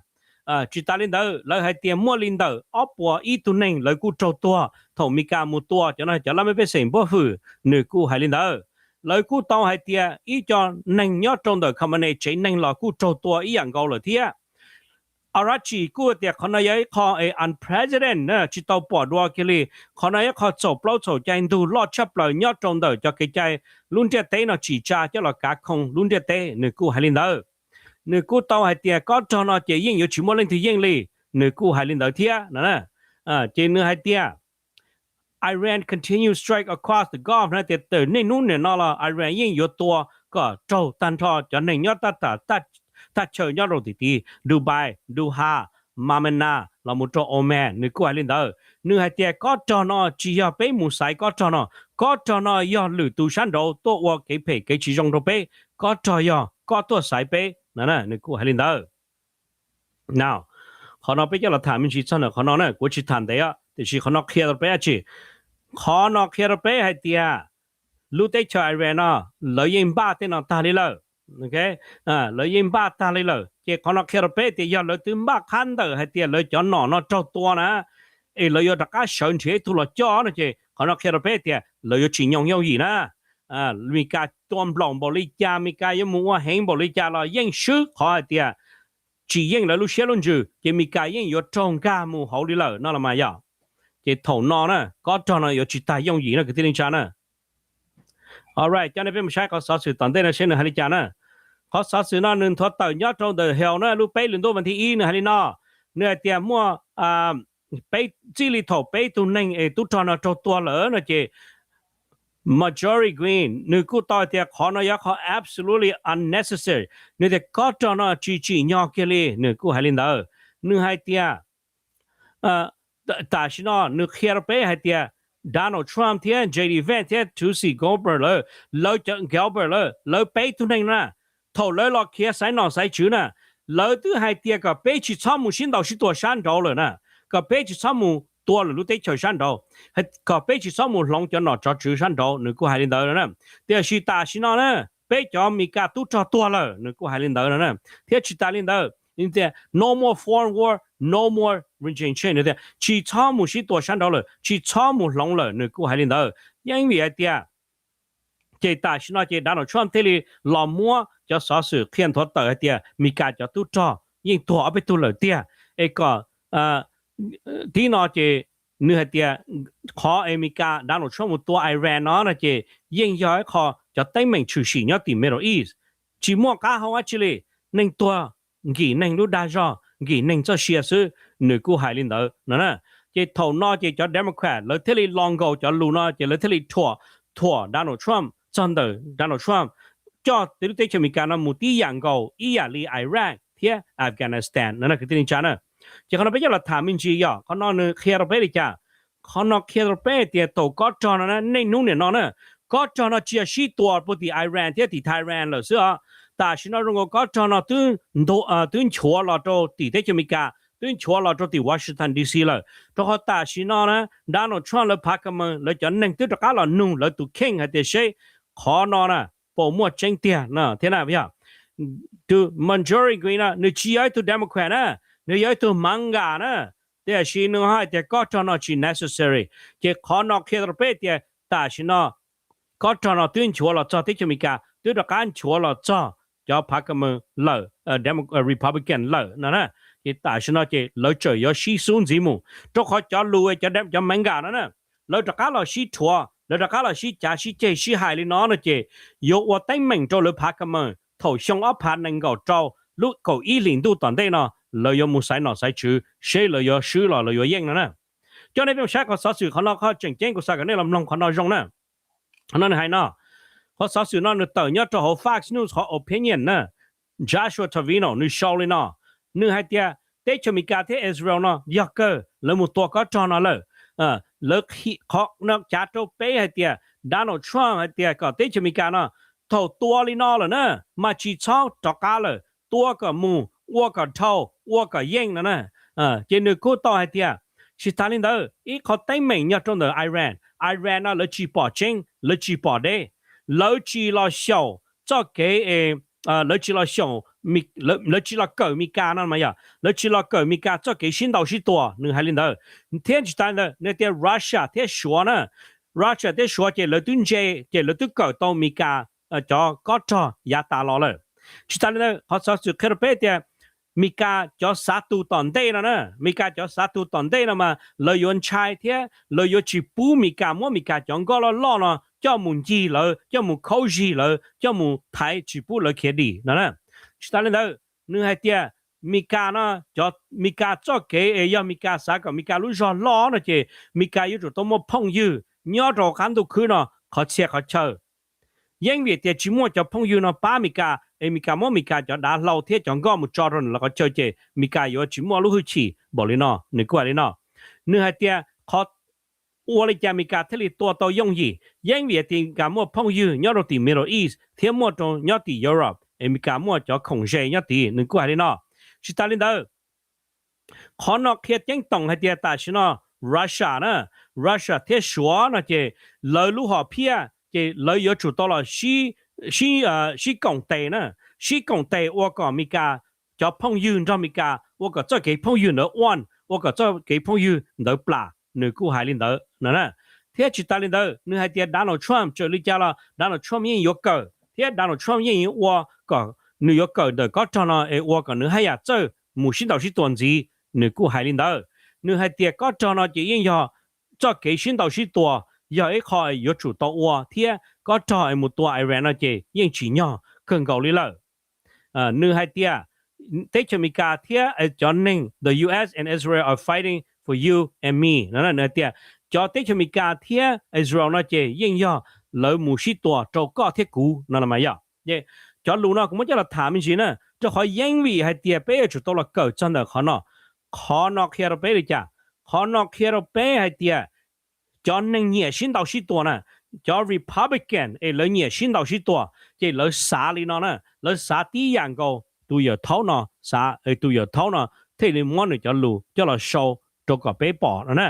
Tsis tas li ntawd, lawv hais tias muaj li ntawm ob puas ib tug neeg lawv kuj raug tuag thaum Meskas mus tua cov no cov laj mej pej xeem npuab hwm, nws kuj hais li ntawd. Lawv kuj tau hais tias ib co neeg nyob rau ntawm Khamenei tsev neeg los kuj raug tua ib yam nkaus lawm thiab. Araghchi kuj tias qhov no yog ib qho unprecedented na, tsis tau pom dua kiag li. Qhov no ib qho txhaum plaub txhaum cai ntug loj tshaj plaws nyob rau ntawm cov kev cai lub ntiaj teb no tsim tsa coj los kav khoom lub ntiaj teb, nws kuj hais li ntawd. Nws kuj tau hais tias kob rog no ces yeej yuav tsis muaj leej twg yeej li, nws kuj hais li ntawd thiab no. Ces nws hais tias Iran continue strike across the Gulf na, tias txawm niaj hnub nim no los Iran yeej yuav tua kom raug tag nrho cov neeg nyob thaj chaw nyob rau tim tid, Dubai, Doha, Manama los mus rau Oman, nws kuj hais li ntawd. Nws hais tias kob rog no tsis yog peb mus xaiv kob rog no, kob rog no yog lwm tus sab nraud tuaj ua kev phem kev tsis zoo rau peb, kob rog yog koj tuaj xaiv peb no, nws kuj hais li ntawd. Qhov no peb coj los tham me ntsis txog ntawm qhov no na, kuv tsis tham ntev tiam sis qhov no qhia rau peb dab tsi? Qhov no qhia rau peb hais tias lub teb chaws Iran no lawv yeej npaj tej no tag li lawm. Lawv yeej npaj tag li lawm ces qhov no qhia rau peb tias yog lawv twb npaj qhab ntawm hais tias lawv cov nom no raug tua na, es lawv yuav rov qab sawv nrhiav ib tug los coj no ces qhov no qhia rau peb tias lawv yuav tsis nyoog yooj yim na. Meskas tua nplaum npaum li cas, Meskas yuav mus ua heev npaum li cas los yeej swb qhov hais tias tsis yeej lawv lub siab lub ntsws ces Meskas yeej yuav raug nkag mus hauv li lawm no los mas yog. Ces thaum no na kob rog no yuav tsis tag yooj yim no kwv tij neej tsa na. Alright, coj nej peb mus saib qhov xov xwm tom ntej no seb nws hais li cas na. Qhov xov xwm no nws nthuav tawm nyob rau ntawm Hill na, lub peb hlis ntuj vas thib ib, nws hais li no. Nws hais tias muaj peb, txij li thaum peb tug neeg es tub rog no raug tua lawm no ces Marjorie Greene nws kuj tau hais tias qhov no yog qhov absolutely unnecessary, nws tias kob rog no tsis tsim nyog kiag li, nws kuj hais li ntawd. Nws hais tias tam sim no nws qhia rau peb hais tias Donald Trump thiab J D Vance thiab Tulsi Gabbard lawv, lawv cov Gabbard lawv, lawv peb tug neeg na, thaum lawv los khiav xaiv nom xaiv tswv na, lawv twb hais tias kom peb tsis txhob mus sib ntaus sib tua sab nraud lawm na, kom peb tsis txhob mus tua lwm lub teb chaws sab nraud, kom peb tsis txhob mus hloov cov nom tswv sab nraud, nws kuj hais li ntawd na. Tiam sis tam sim no na, peb cov Meskas tub rog tuag lawm, nws kuj hais li ntawd na. Thiab tsis tas li ntawd, tias no more foreign war, no more regime change, tias tsis txhob mus sib tua sab nraud lawm, tsis txhob mus hloov lawm, nws kuj hais li ntawd. Yeej vim hais tias ces tam sim no ces Donald Trump thiaj li los muab cov xov xwm qhia nthuav tawm hais tias Meskas cov tub rog yeej tuag ob peb tug lawm tiag. Es kom tib no ces nws hais tias qhov Meskas Donald Trump mus tua Iran no no ces yeej yog ib qho cov teeb meem tshwm sim nyob tim Middle East, tsis muaj qab hau dab tsi li, neeg tuag nkim neeg lub dag zog, nkim neeg txoj sia xwb, nws kuj hais li ntawd no na. Ces thaum no ces cov Democrat lawv thiaj li los nkaus cov lus no ces lawv thiaj li thuam, thuam Donald Trump txog ntawm Donald Trump coj tej lub teb chaws Amelikas no mus tib yam nkaus ib yam li Iraq thiab Afghanistan no kwv tij neej tsa na. Ces qhov no peb coj los tham me ntsis yog qhov no nws qhia rau peb li cas? Qhov no qhia rau peb tias thaum kob rog no na, niaj hnub niam no na, Kob rog no tsis yog sib tua puag tim Iran thiab tim Tehran lawm xwb os. Tam sim no zoo nkaus kob rog no twb nchuav los rau tim teb chaws Amelikas, twb nchuav los rau tim Washington D C lawm, rau qhov tam sim no na Donald Trump lawv phav ka mees, lawv cov neeg twb rov qab los nug lawv tus kheej hais tias seb qhov no na puas muaj tseeb tiag no thiab na. Yog tus Mangiuri Green no nws tsis yog ib tug Democrat na, nws yog ib tug MAGA na, tiam sis nws hais tias kob rog no tsis necessary. Ces qhov no qhia rau peb tias tam sim no kob rog no twb nchuav los txog teb chaws Amelikas, twb rov qab nchuav los txog cov phav ka mees lawm, Republican lawm no na. Ces tam sim no ces lawv tseem yuav sib xub ntxiv mus, rau qhov cov lus cov MAGA no na, lawv rov qab los sib rhuav, lawv rov qab los sib cav sib ceg sib hais li no no ces yuav ua teeb meem rau lawv phav ka mees thaum xyoo ob phav nees nkaum rau lub kaum ib hlis ntuj tom ntej no, lawv yuav mus xaiv nom xaiv tswv seb lawv yuav swb los lawv yuav yeej no na. Coj nej peb mus saib qhov xov xwm qhov no, qhov tseem ceeb kuv xav kom nej los mloog qhov no zoo na. Qhov no nws hais no, qhov xov xwm no nws tawm nyob rau hauv Fox News qhov opinion na. Joshua Trevino nws sau li no, nws hais tias teb chaws Amelikas thiab Israel no yog kawg lawv mus tua kob rog no lawm. Lawv qhov no cav rau peb hais tias Donald Trump hais tias kom teb chaws Amelikas no thaum tua li no lawm na, mas tsis txhob rov qab lawm, tua kom mus, ua kom dhau, ua kom yeej no na. Ces nws kuj tau hais tias tsis tas li ntawd, ib qhov teeb meem nyob rau ntawm Iran. Iran no lawv tsis pom tseeb, lawv tsis pom deb, lawv tsis los xyaum txoj kev es lawv tsis los xyaum, lawv tsis los kawm Amelikas no mas yog lawv tsis los kawm Amelikas txoj kev sib ntaus sib tua, nws hais li ntawd. Thiab tsis tas li ntawd nws tias Russia thiab Suav na, Russia thiab Suav ces lawv twb ntse, ces lawv twb kawm tau Amelikas cov kob rog yav tas los lawm. Tsis tas li ntawd qhov xov xwm qhia rau peb tias Amelikas cov xav tus tom ntej no na, Amelikas cov xav tus tom ntej no mas lawv yuav ntshai thiab lawv yuav tsis pub Amelikas muab Amelikas cov nkoj loj loj no coj mus ncig lawv, coj mus khaub zig lawv, coj mus thaiv tsis pub lawv khiav dim no na. Tsis tas li ntawd nws hais tias Amelikas no, cov Amelikas txoj kev es yog Amelikas xav kom Amelikas lub zog loj no ces Amelikas yuav tsum tau muaj phooj ywg nyob rau qab ntuj khwb no qhov txhia qhov chaw. Yeej vim tias tsis muaj cov phooj ywg no pab Amelikas es Amelikas muab Amelikas cov dav hlau thiab cov nkoj mus tso rau lawv qhov chaw ces Amelikas yuav tsis muaj lub hwj chim npaum li no, nws kuj hais li no. Nws hais tias qhov ua li cas Amelikas thiaj li tua tau yooj yim, yeej vim tias Amelikas muaj phooj ywg nyob rau tim Middle East thiab muaj rau nyob tim Europe, Amelikas muaj cov khoom ze nyob tid, nws kuj hais li no. Tsis tas li ntawd, qhov no qhia ceeb toom hais tias tam sim no Russia na, Russia thiab Suav no ces lawv lub hom phiaj ces lawv yuav tsum tau los sib koom tes na, sib koom tes ua kom Amelikas cov phooj ywg nrog Amelikas ua kom txoj kev phooj ywg ntawd ooj, ua kom txoj kev phooj ywg ntawd plam, nws kuj hais li ntawd no na. Thiab tsis tas li ntawd nws hais tias Donald Trump txawm li cas los Donald Trump yeej yuav kawm thiab Donald Trump yeej yuav ua kom nws yuav kawm ntawm kob rog no es ua kom nws haj yam txawj mus sib ntaus sib tua ntxiv, nws kuj hais li ntawd. Nws hais tias kob rog no ces yeej yog txoj kev sib ntaus sib tua, yog ib qho yuav tsum tau ua thiab kob rog es mus tua Iran no ces yeej tsim nyog kawg nkaus li lawm. Nws hais tias teb chaws Amelikas thiab cov neeg, the U S and Israel are fighting for you and me no, nws hais tias cov teb chaws Amelikas thiab Israel no ces yeej yog lawv mus sib tua rau koj thiab kuv no los mas yog. Cov lus no kuv muab coj los tham me ntsis na, rau qhov yeej vim hais tias peb yuav tsum tau los kawm txog ntawm qhov no. Qhov no qhia rau peb li cas? Qhov no qhia rau peb hais tias cov neeg nyiam sib ntaus sib tua na, cov Republican es lawv nyiam sib ntaus sib tua, ces lawv xav li no na, lawv xav tib yam nkaus tus yawm thaub no xav, tus yawm thaub no thiaj li muab nws cov lus coj los sau rau kom peb pom no na.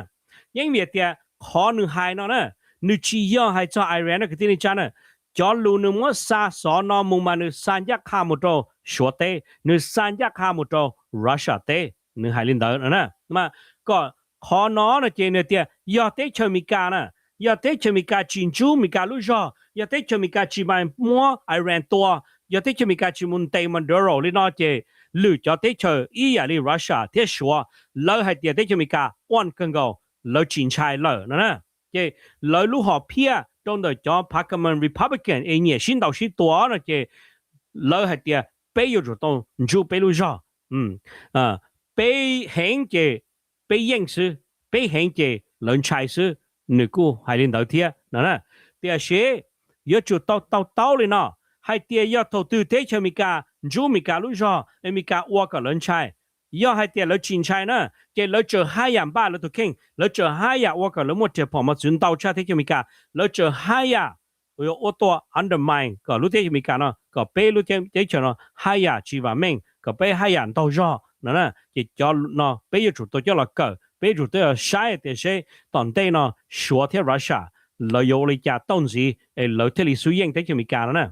Yeej vim tias qhov nws hais no na, nws tsis yog hais txog Iran no kwv tij neej tsa na. Cov lus nws muab xa xov no mus mas nws xa ncaj qha mus rau Suav teb, nws xa ncaj qha mus rau Russia teb, nws hais li ntawd no na. Mas kom qhov no no ces nws tias yog teb chaws Amelikas na, yog teb chaws Amelikas tsis ntsub Amelikas lub zog, yog teb chaws Amelikas tsis mas muab Iran tua, yog teb chaws Amelikas tsis mus ntes Maduro li no ces lwm cov teb chaws ib yam li Russia thiab Suav, lawv hais tias teb chaws Amelikas ooj kawg nkaus, lawv tsis ntshai lawm no na. Ces lawv lub hom phiaj rau ntawm cov phav ka mees Republican es nyiam sib ntaus sib tua no ces lawv hais tias peb yuav tsum tau ntsub peb lub zog, peb heev ces peb yeej xwb, peb heev ces lawv ntshai xwb, nws kuj hais li ntawd thiab no na. Tiam sis yuav tsum tau to taub li no, hais tias yog thaum twg teb chaws Amelikas ntsub Amelikas lub zog, Amelikas ua kom lawv ntshai, yog hais tias lawv tsis ntshai na, ces lawv tseem haj yam npaj lawv tus kheej, lawv tseem haj yam ua kom lawv muaj riam phom mos txwv ntau tshaj teb chaws Amelikas, lawv tseem haj yam uas yuav ua tuaj undermine kom lub teb chaws Amelikas no, kom peb lub teb chaws no haj yam tsis vam meej, kom peb haj yam ntaug zog no na. Ces cov no peb yuav tsum tau coj los kawm, peb yuav tsum tau saib tias seb tom ntej no Suav thiab Russia lawv yuav ua li cas tau ntxiv es lawv thiaj li xub yeej teb chaws Amelikas no na.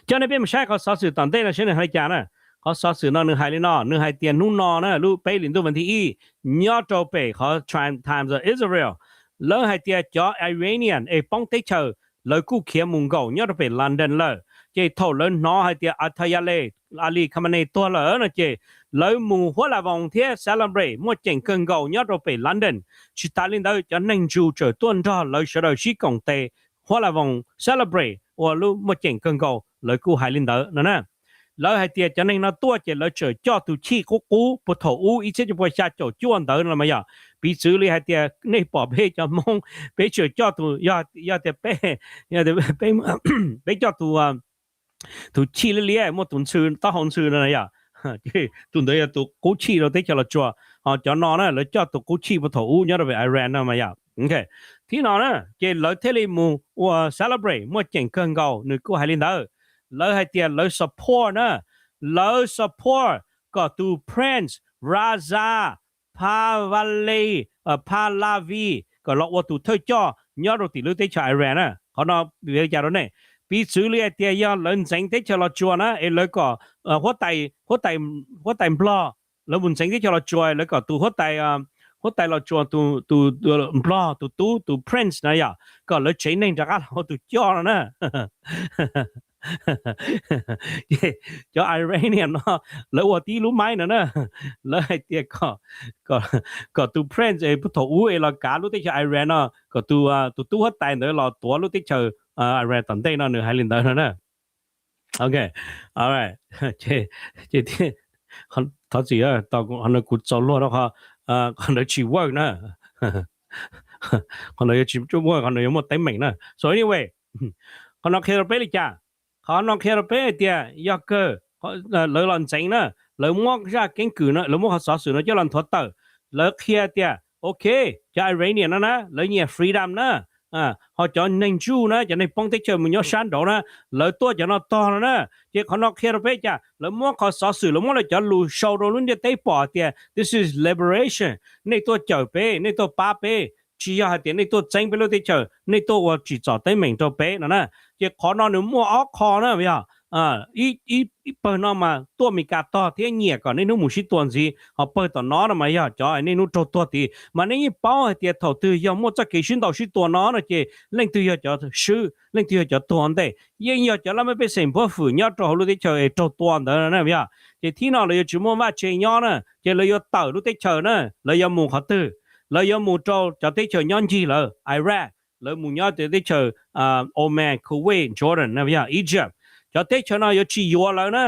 Coj nej peb mus saib qhov xov xwm tom ntej no seb nws hais li cas na. Qhov xov xwm no nws hais li no, nws hais tias hnub no na, lub peb hlis ntuj vas thib ib, nyob rau pem qhov Times of Israel, lawv hais tias cov Iranian es poob teb chaws, lawv kuj khiav mus nkaum nyob rau pem London lawm. Ces thaum lawv hnov hais tias Ayatollah Ali Khamenei tuag lawm no ces lawv mus huab la voos thiab celebrate muaj ceem kawg nkaus nyob rau pem London. Tsis tas li ntawd, cov neeg Jew tseem tuaj nrog lawv sawv daws sib koom tes huab la voos celebrate ua lub muaj ceem kawg nkaus, lawv kuj hais li ntawd no na. Lawv hais tias cov neeg no tuaj ces lawv tseem coj tus chij qub qub puag thaum ub ib txhiab cuaj pua xya caum cuaj ntawd no mas yog, piv txwv li hais tias nej pom peb cov Hmoob, peb tseem coj tus, yog tias peb, peb coj tus, tus chij liab liab muaj tus ntxhw, taub hau ntxhw no yog, tus ntawd yog tus qub chij rau teb chaws Los Tsuas. Ho cov no na lawv coj tus qub chij puag thaum ub nyob rau pem Iran no mas yog. Thib no na ces lawv thiaj li mus ua celebrate muaj ceem kawg nkaus, nws kuj hais li ntawd. Lawv hais tias lawv support na, lawv support kom tus Prince Reza Pahlavi, Pahlavi kom los ua tus thawj coj nyob rau tim lub teb chaws Iran na. Qhov no vim li cas rau nej? Piv txwv li hais tias yog lawv ntxeev teb chaws Los Tsuas na es lawv kom huab tais, huab tais Nplog, lawv mus ntxeev teb chaws Los Tsuas, lawv kom tus huab tais, huab tais Los Tsuas tus, tus Nplog tus tub, tus Prince no yog kom lawv tsev neeg rov qab los ua tus coj no na. Cov Iranian no lawv ua tib lub maib no na, lawv hais tias kom tus Prince es puag thaum ub es los kav lub teb chaws Iran no, kom tus, tus tub huab tais ntawd los tuav lub teb chaws Iran tom ntej no, nws hais li ntawd no na. Ok, thov txim, qhov no kuv txaus luag rau qhov, qhov ntawd tsis work na. Qhov ntawd yuav tsis work, qhov ntawd yuav muaj teeb meem na. So anyway, qhov no qhia rau peb li cas? Qhov no qhia rau peb hais tias yog kawg lawv los ntxeev na, lawv muab zaj keeb kwm no, lawv muab qhov xov xwm no coj los nthuav tawm, lawv qhia tias ok, cov Iranian no na lawv nyiam freedom na, ho cov neeg Jew na, cov neeg poob teb chaws mus nyob sab nraud na, lawv tuaj cov no tog no na. Ces qhov no qhia rau peb cas? Lawv muab qhov xov xwm, lawv muab lawv cov lus sau rau lub ntiaj teb pom tias this is liberation, nej tuaj cawm peb, nej tuaj pab peb, tsis yog hais tias nej tuaj txeeb peb lub teb chaws, nej tuaj ua tsim txom teeb meem rau peb no na. Ces qhov no nws muaj ob qho na yog, ib pawg no mas tuaj Amelikas tog thiab nyiam kom niaj hnub mus sib tua ntxiv, ho pawg tom no no mas yog cov niaj hnub raug tuag tid. Mas nej yeej paub hais tias thaum twg yog muaj txoj kev sib ntaus sib tua no no ces leej twg yog cov swb, leej twg yog cov tuag ntej, yeej yog cov laj mej pej xeem npuab fwm nyob rau hauv lub teb chaws es raug tua ntawd na yog. Ces thib no lawv yuav tsis muaj vaj tse nyob na, ces lawv yuav tawm lub teb chaws na. Lawv yuav mus qhov twg? Lawv yuav mus rau cov teb chaws nyob ncig lawv, Iraq, lawv mus nyob teb chaws Oman, Kuwait, Jordan na yog, Egypt. Cov teb chaws no yuav tsis yuav lawv na,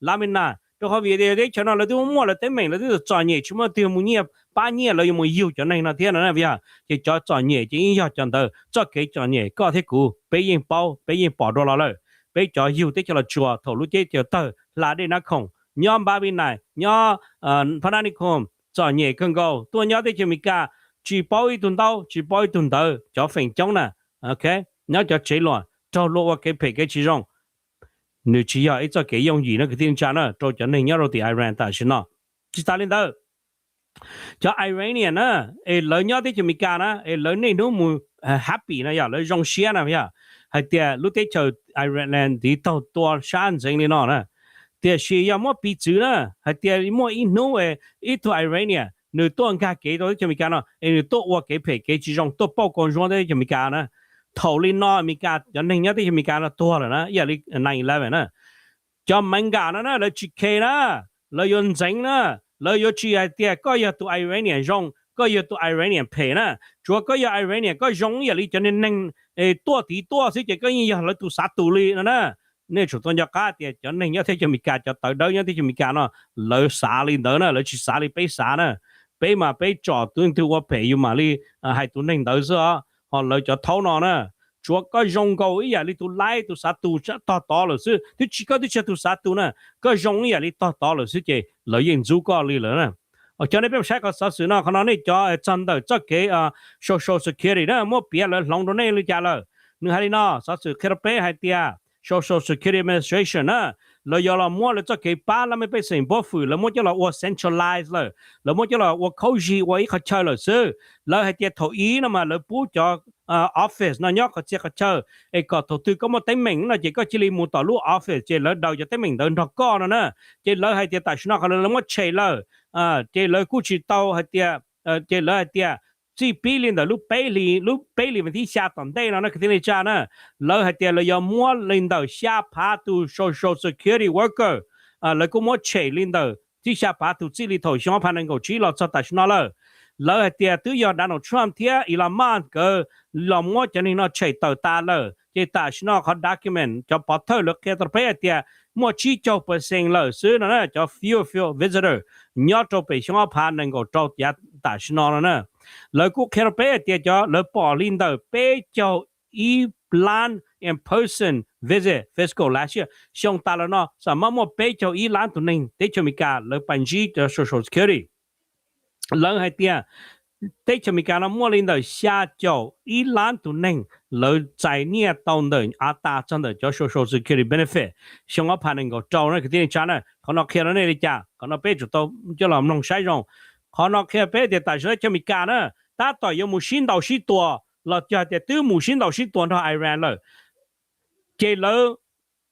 Lamina, rau qhov vim tias teb chaws no lawv twb muaj lawv teeb meem, lawv twb txom nyem tsis muaj twg mus nyiaj pab nyiaj, lawv yuav mus yug cov neeg no thiab no na yog. Ces cov txom nyem ces yeej yog cov ntawd. Txoj kev txom nyem koj thiab kuv peb yeej paub, peb yeej pom dua los lawm. Peb cov yug teb chaws Los Tsuas thaum lub teb chaws tawg hla dej Nab Khoom, nyob Npab Vij Nais, nyob Phab Nab Nis Khoos, txom nyem kawg nkaus, tuaj nyob teb chaws Amelikas tsis paub ib tug ntaub tsis paub ib tug ntawv, cov feem coob na, nyob cov tsev luam raug luag ua kev phem kev tsis zoo. Nws tsis yog ib txoj kev yooj yim no kwv tij neej tsa na rau cov neeg nyob rau tim Iran tam sim no. Tsis tas li ntawd, cov Iranian na, es lawv nyob teb chaws Amelikas na es lawv niaj hnub mus happy no yog, lawv zoo siab na yog, hais tias lub teb chaws Iran tiv taug tua sab ntxeev li no na. Tiam sis yog muab piv txwv na, hais tias muaj ib hnub ib tug Iranian nws tuaj nkag kev rau teb chaws Amelikas no es nws tuaj ua kev phem kev tsis zoo, tuaj pauj kau zuab teb chaws Amelikas na, thaum li no Amelikas cov neeg nyob teb chaws Amelikas no tuag lawm na, ib yam li nine eleven na. Cov Meekas no na lawv tsis khe na, lawv yuav ntxeev na, lawv yuav tsis hais tias koj yog tus Iranian zoo, koj yog tus Iranian phem na. Tsuav koj yog Iranian koj zoo ib yam li cov neeg tuaj tiv tuaj xwb ces koj yeej yog lawv tus xav tus li no na. Nej tsum tau nco qab tias cov neeg nyob teb chaws Amelikas, cov tawv dawb nyob teb chaws Amelikas no, lawv xav li ntawd na, lawv tsis xav li peb xav na. Peb mas peb tsom tus twg ua phem yus mam li hais tus neeg ntawd xwb os. Ho lawv cov thaub no na, tsuav koj zoo nkaus ib yam li tus laib tus xav tus tog tod lawm xwb, twb tsis, koj twb tsis yog tus xav tus na, koj zoo ib yam li tog tod lawm xwb ces lawv yeej ntxub koj li lawm na. Cov nej peb mus saib qhov xov xwm no, qhov no nej cov txog ntawm txoj kev social security na muab piav lawv hloov rau nej li cas lawm. Nws hais li no, xov xwm qhia rau peb hais tias Social Security Administration na, lawv yuav los muab lawv txoj kev pab laj mej pej xeem npawb fwm lawv muab coj los ua centralized lawm, lawv muab coj los ua khaub zig ua ib qhov chaw lawm xwb. Lawv hais tias thaum ub no mas lawv pub cov office no nyob qhov txhia qhov chaw, es kom thaum twg koj muaj teeb meem no ces koj cia li mus tom lub office ces lawv daws cov teeb meem ntawd nrog koj no na. Ces lawv hais tias tam sim no qhov lawv muab tshem lawm, ces lawv kuj tsis tau hais tias, ces lawv hais tias txij pib li ntawm lub peb hlis, lub peb hlis vas thib xya tom ntej no na kwv tij neej tsa na, lawv hais tias lawv yuav muab li ntawm xya phav tus social security worker, lawv kuj muab tshem li ntawm txij xya phav tus txij li thaum xyoo ob phav nees nkaum tsib los txog tam sim no lawm. Lawv hais tias twb yog Donald Trump thiab Elon Musk nkawd los muab cov neeg no tshem tawm tas lawm, ces tam sim no qhov document cov pov thawj lawv qhia rau peb hais tias muaj tsib caug percent lawm xwb no na, cov field, field visitor nyob rau pem xyoo ob phav nees nkaum rau yav tam sim no no na. Lawv kuj qhia rau peb hais tias cov lawv pom li ntawm peb caug ib lab in-person visit physical last year, xyoo tas los no xam maj muaj peb caug ib lab tus neeg teb chaws Amelikas lawv pais ntsib cov social security. Lawv hais tias teb chaws Amelikas no muaj li ntawm xya caum ib lab tus neeg lawv txais nyiaj tau ntawm av tas txog ntawm cov social security benefit xyoo ob phav nees nkaum rau na kwv tij neej tsa na. Qhov no qhia rau nej li cas? Qhov no peb tsum tau coj los mloog saib zoo. Qhov no qhia peb tias tam sim no teb chaws Amelikas na tab tom yuav mus sib ntaus sib tua los yog tias twb mus sib ntaus sib tua nrog Iran lawm. Ces lawv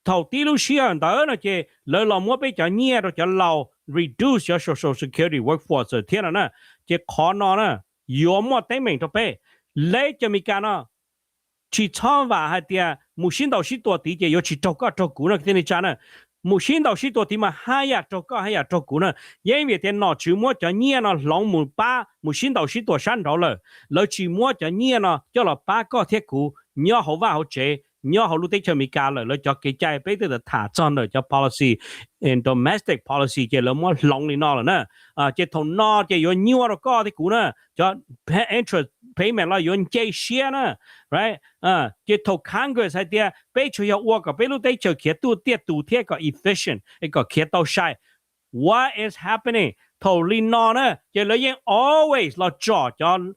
thaum tib lub sij hawm ntawd no ces lawv los muab peb cov nyiaj rau cov laus, reduce cov social security workforce thiab no na. Ces qhov no na yuav muaj teeb meem rau peb. Teb chaws Amelikas no tsis txhob vam hais tias mus sib ntaus sib tua tid ces yuav tsis raug koj raug kuv no kwv tij neej tsa na. Mus sib ntaus sib tua tid mas haj yam raug koj haj yam raug kuv na. Yeej vim tias nom tswv muab cov nyiaj no hloov mus pab mus sib ntaus sib tua sab nraud lawm, lawv tsis muab cov nyiaj no coj los pab koj thiab kuv nyob hauv vaj hauv tsev, nyob hauv lub teb chaws Amelikas lawm. Lawv cov kev cai peb twb tham txog ntawm cov policy, domestic policy ces lawv muab hloov li no lawm na. Ces thaum no ces yuav nyuaj rau koj thiab kuv na, cov interest payment los yuav nce siab na. Ces thaum Congress hais tias peb tsuas yog ua kom peb lub teb chaws khiav tuaj tiaj tus thiab kom efficient es kom khiav tau sai. What is happening? Thaum li no na ces lawv yeej always los tsom cov,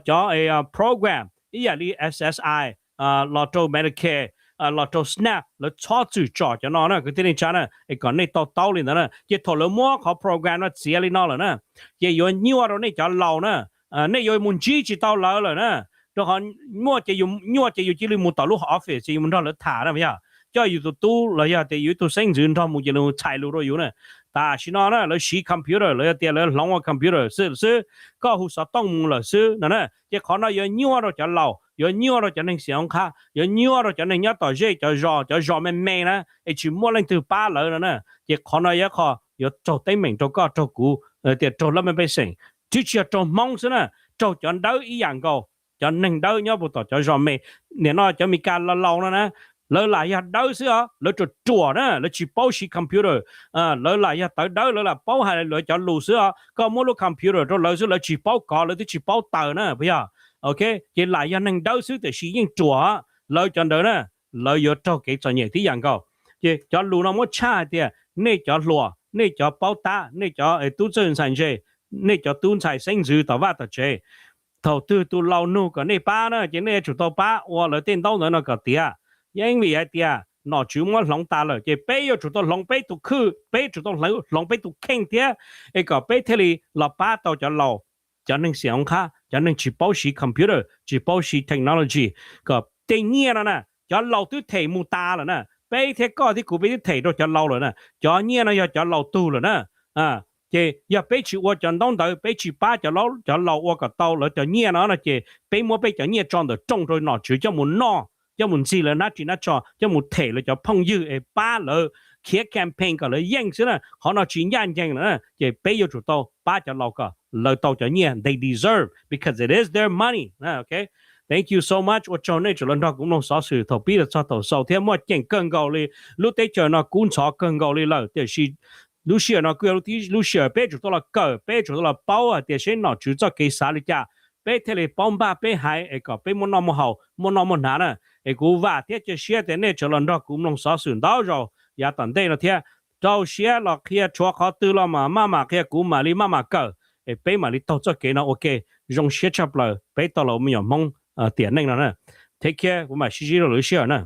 cov program ib yam li SSI los rau Medicare, los rau SNAP, lawv txhob txwm tsom cov no na kwv tij neej tsa na, es kom nej to taub li ntawd na. Ces thaum lawv muab qhov program no txiav li no lawm na, ces yuav nyuaj rau nej cov laus na. Nej yuav mus ntsib tsis tau lawv lawm na, rau qhov muaj ces yus, nyuaj ces yus cia li mus tom lub office ces yus mus nrog lawv tham na yog, coj yus tus tub los yog tias yus ib tug xeeb ntxwv nrog mus ces lawv txhais lus rau yus na. Tam sim no na lawv siv computer los yog tias lawv hloov ua computer xwb xwb, koj hu xov tooj mus lawm xwb no na. Ces qhov no yuav nyuaj rau cov laus, yuav nyuaj rau cov neeg xiam oob qhab, yuav nyuaj rau cov neeg nyob tom zej cov zos, cov zos me me na es tsis muaj leej twg pab lawv no na. Ces qhov no yog qhov yuav raug teeb meem rau koj raug kuv, tias raug laj mej pej xeem, twb tsis yog raug Hmoob xwb na, raug cov dawb ib yam nkaus. Cov neeg dawb nyob puag tom cov zos me, nim no cov Amelikas laus laus no na, lawv lam yog dawb xwb os, lawv ruam ruam na, lawv tsis paub siv computer. Lawv lam yog tawv dawb, lawv lam paub hais lawv cov lus xwb os. Koj muab lub computer rau lawv xwb lawv tsis paub kov, lawv twb tsis paub taws na puas yog? Ok, ces lam yog neeg dawb xwb tiam sis yeej ruam, lawv cov ntawd na, lawv yuav raug kev txom nyem tib yam nkaus. Ces cov lus no muab tshaj hais tias nej cov hluas, nej cov paub tab, nej cov tub txawj ntxhais ntse, nej cov tub ntxhais xeeb ntxwv tom vaj tom tsev, thaum twg tus laus nug kom nej pab na ces nej yuav tsum tau pab ua lawv tej ntaub ntawv no kom tiav. Yeej vim hais tias nom tswv muab hloov tas lawm ces peb yuav tsum tau hloov peb tus khwj, peb yuav tsum tau hloov peb tus kheej thiab, es kom peb thiaj li los pab tau cov laus, cov neeg xiam oob qhab, cov neeg tsis paub siv computer, tsis paub siv technology, kom tej nyiaj no na, cov laus twb them mus tas lawm na, peb thiab koj thiab kuv peb twb them rau cov laus lawm na, cov nyiaj no yog cov laus tug lawm na. Ces yog peb tsis ua cov ntaub ntawv, peb tsis pab cov, cov laus ua kom tau lawv cov nyiaj no no ces peb muab peb cov nyiaj tso ntawm rooj rau nom tswv coj mus noj, coj mus ntxig lawv hnab ris hnab tsho, coj mus them lawv cov phooj ywg es pab lawv khiav campaign kom lawv yeej xwb na. Qhov no tsis ncaj ncees lawm na, ces peb yuav tsum tau pab cov laus kom lawv tau cov nyiaj they deserve because it is their money. Thank you so much, ua tsaug nej tseem los nrog kuv mloog xov xwm thaum pib los txog thaum xaus thiab muaj ceem kawg nkaus li. Lub teb chaws no kub ntxhov kawg nkaus li lawm tiam sis lub sij hawm no kuj yog lub sij hawm peb tsum tau los kawm, peb tsum tau los paub hais tias seb nom tswv txoj kev xav li cas, peb thiaj li paub npaj peb haiv es kom peb muaj noj muaj haus, muaj noj muaj hnav na. Es kuv vam thiab cia siab tias nej tseem los nrog kuv mloog xov xwm ntau zaus yav tom ntej no thiab. Rau siab los qhia tshuav qhov twg los mas maj mam qhia kuv mam li maj mam kawm, es peb mam li taug txoj kev no ua ke. Zoo siab tshaj plaws peb tau los me nyuam Hmoob tiam neej no na. Take care, kuv mam sib ntsib rau lwm lub sij hawm na.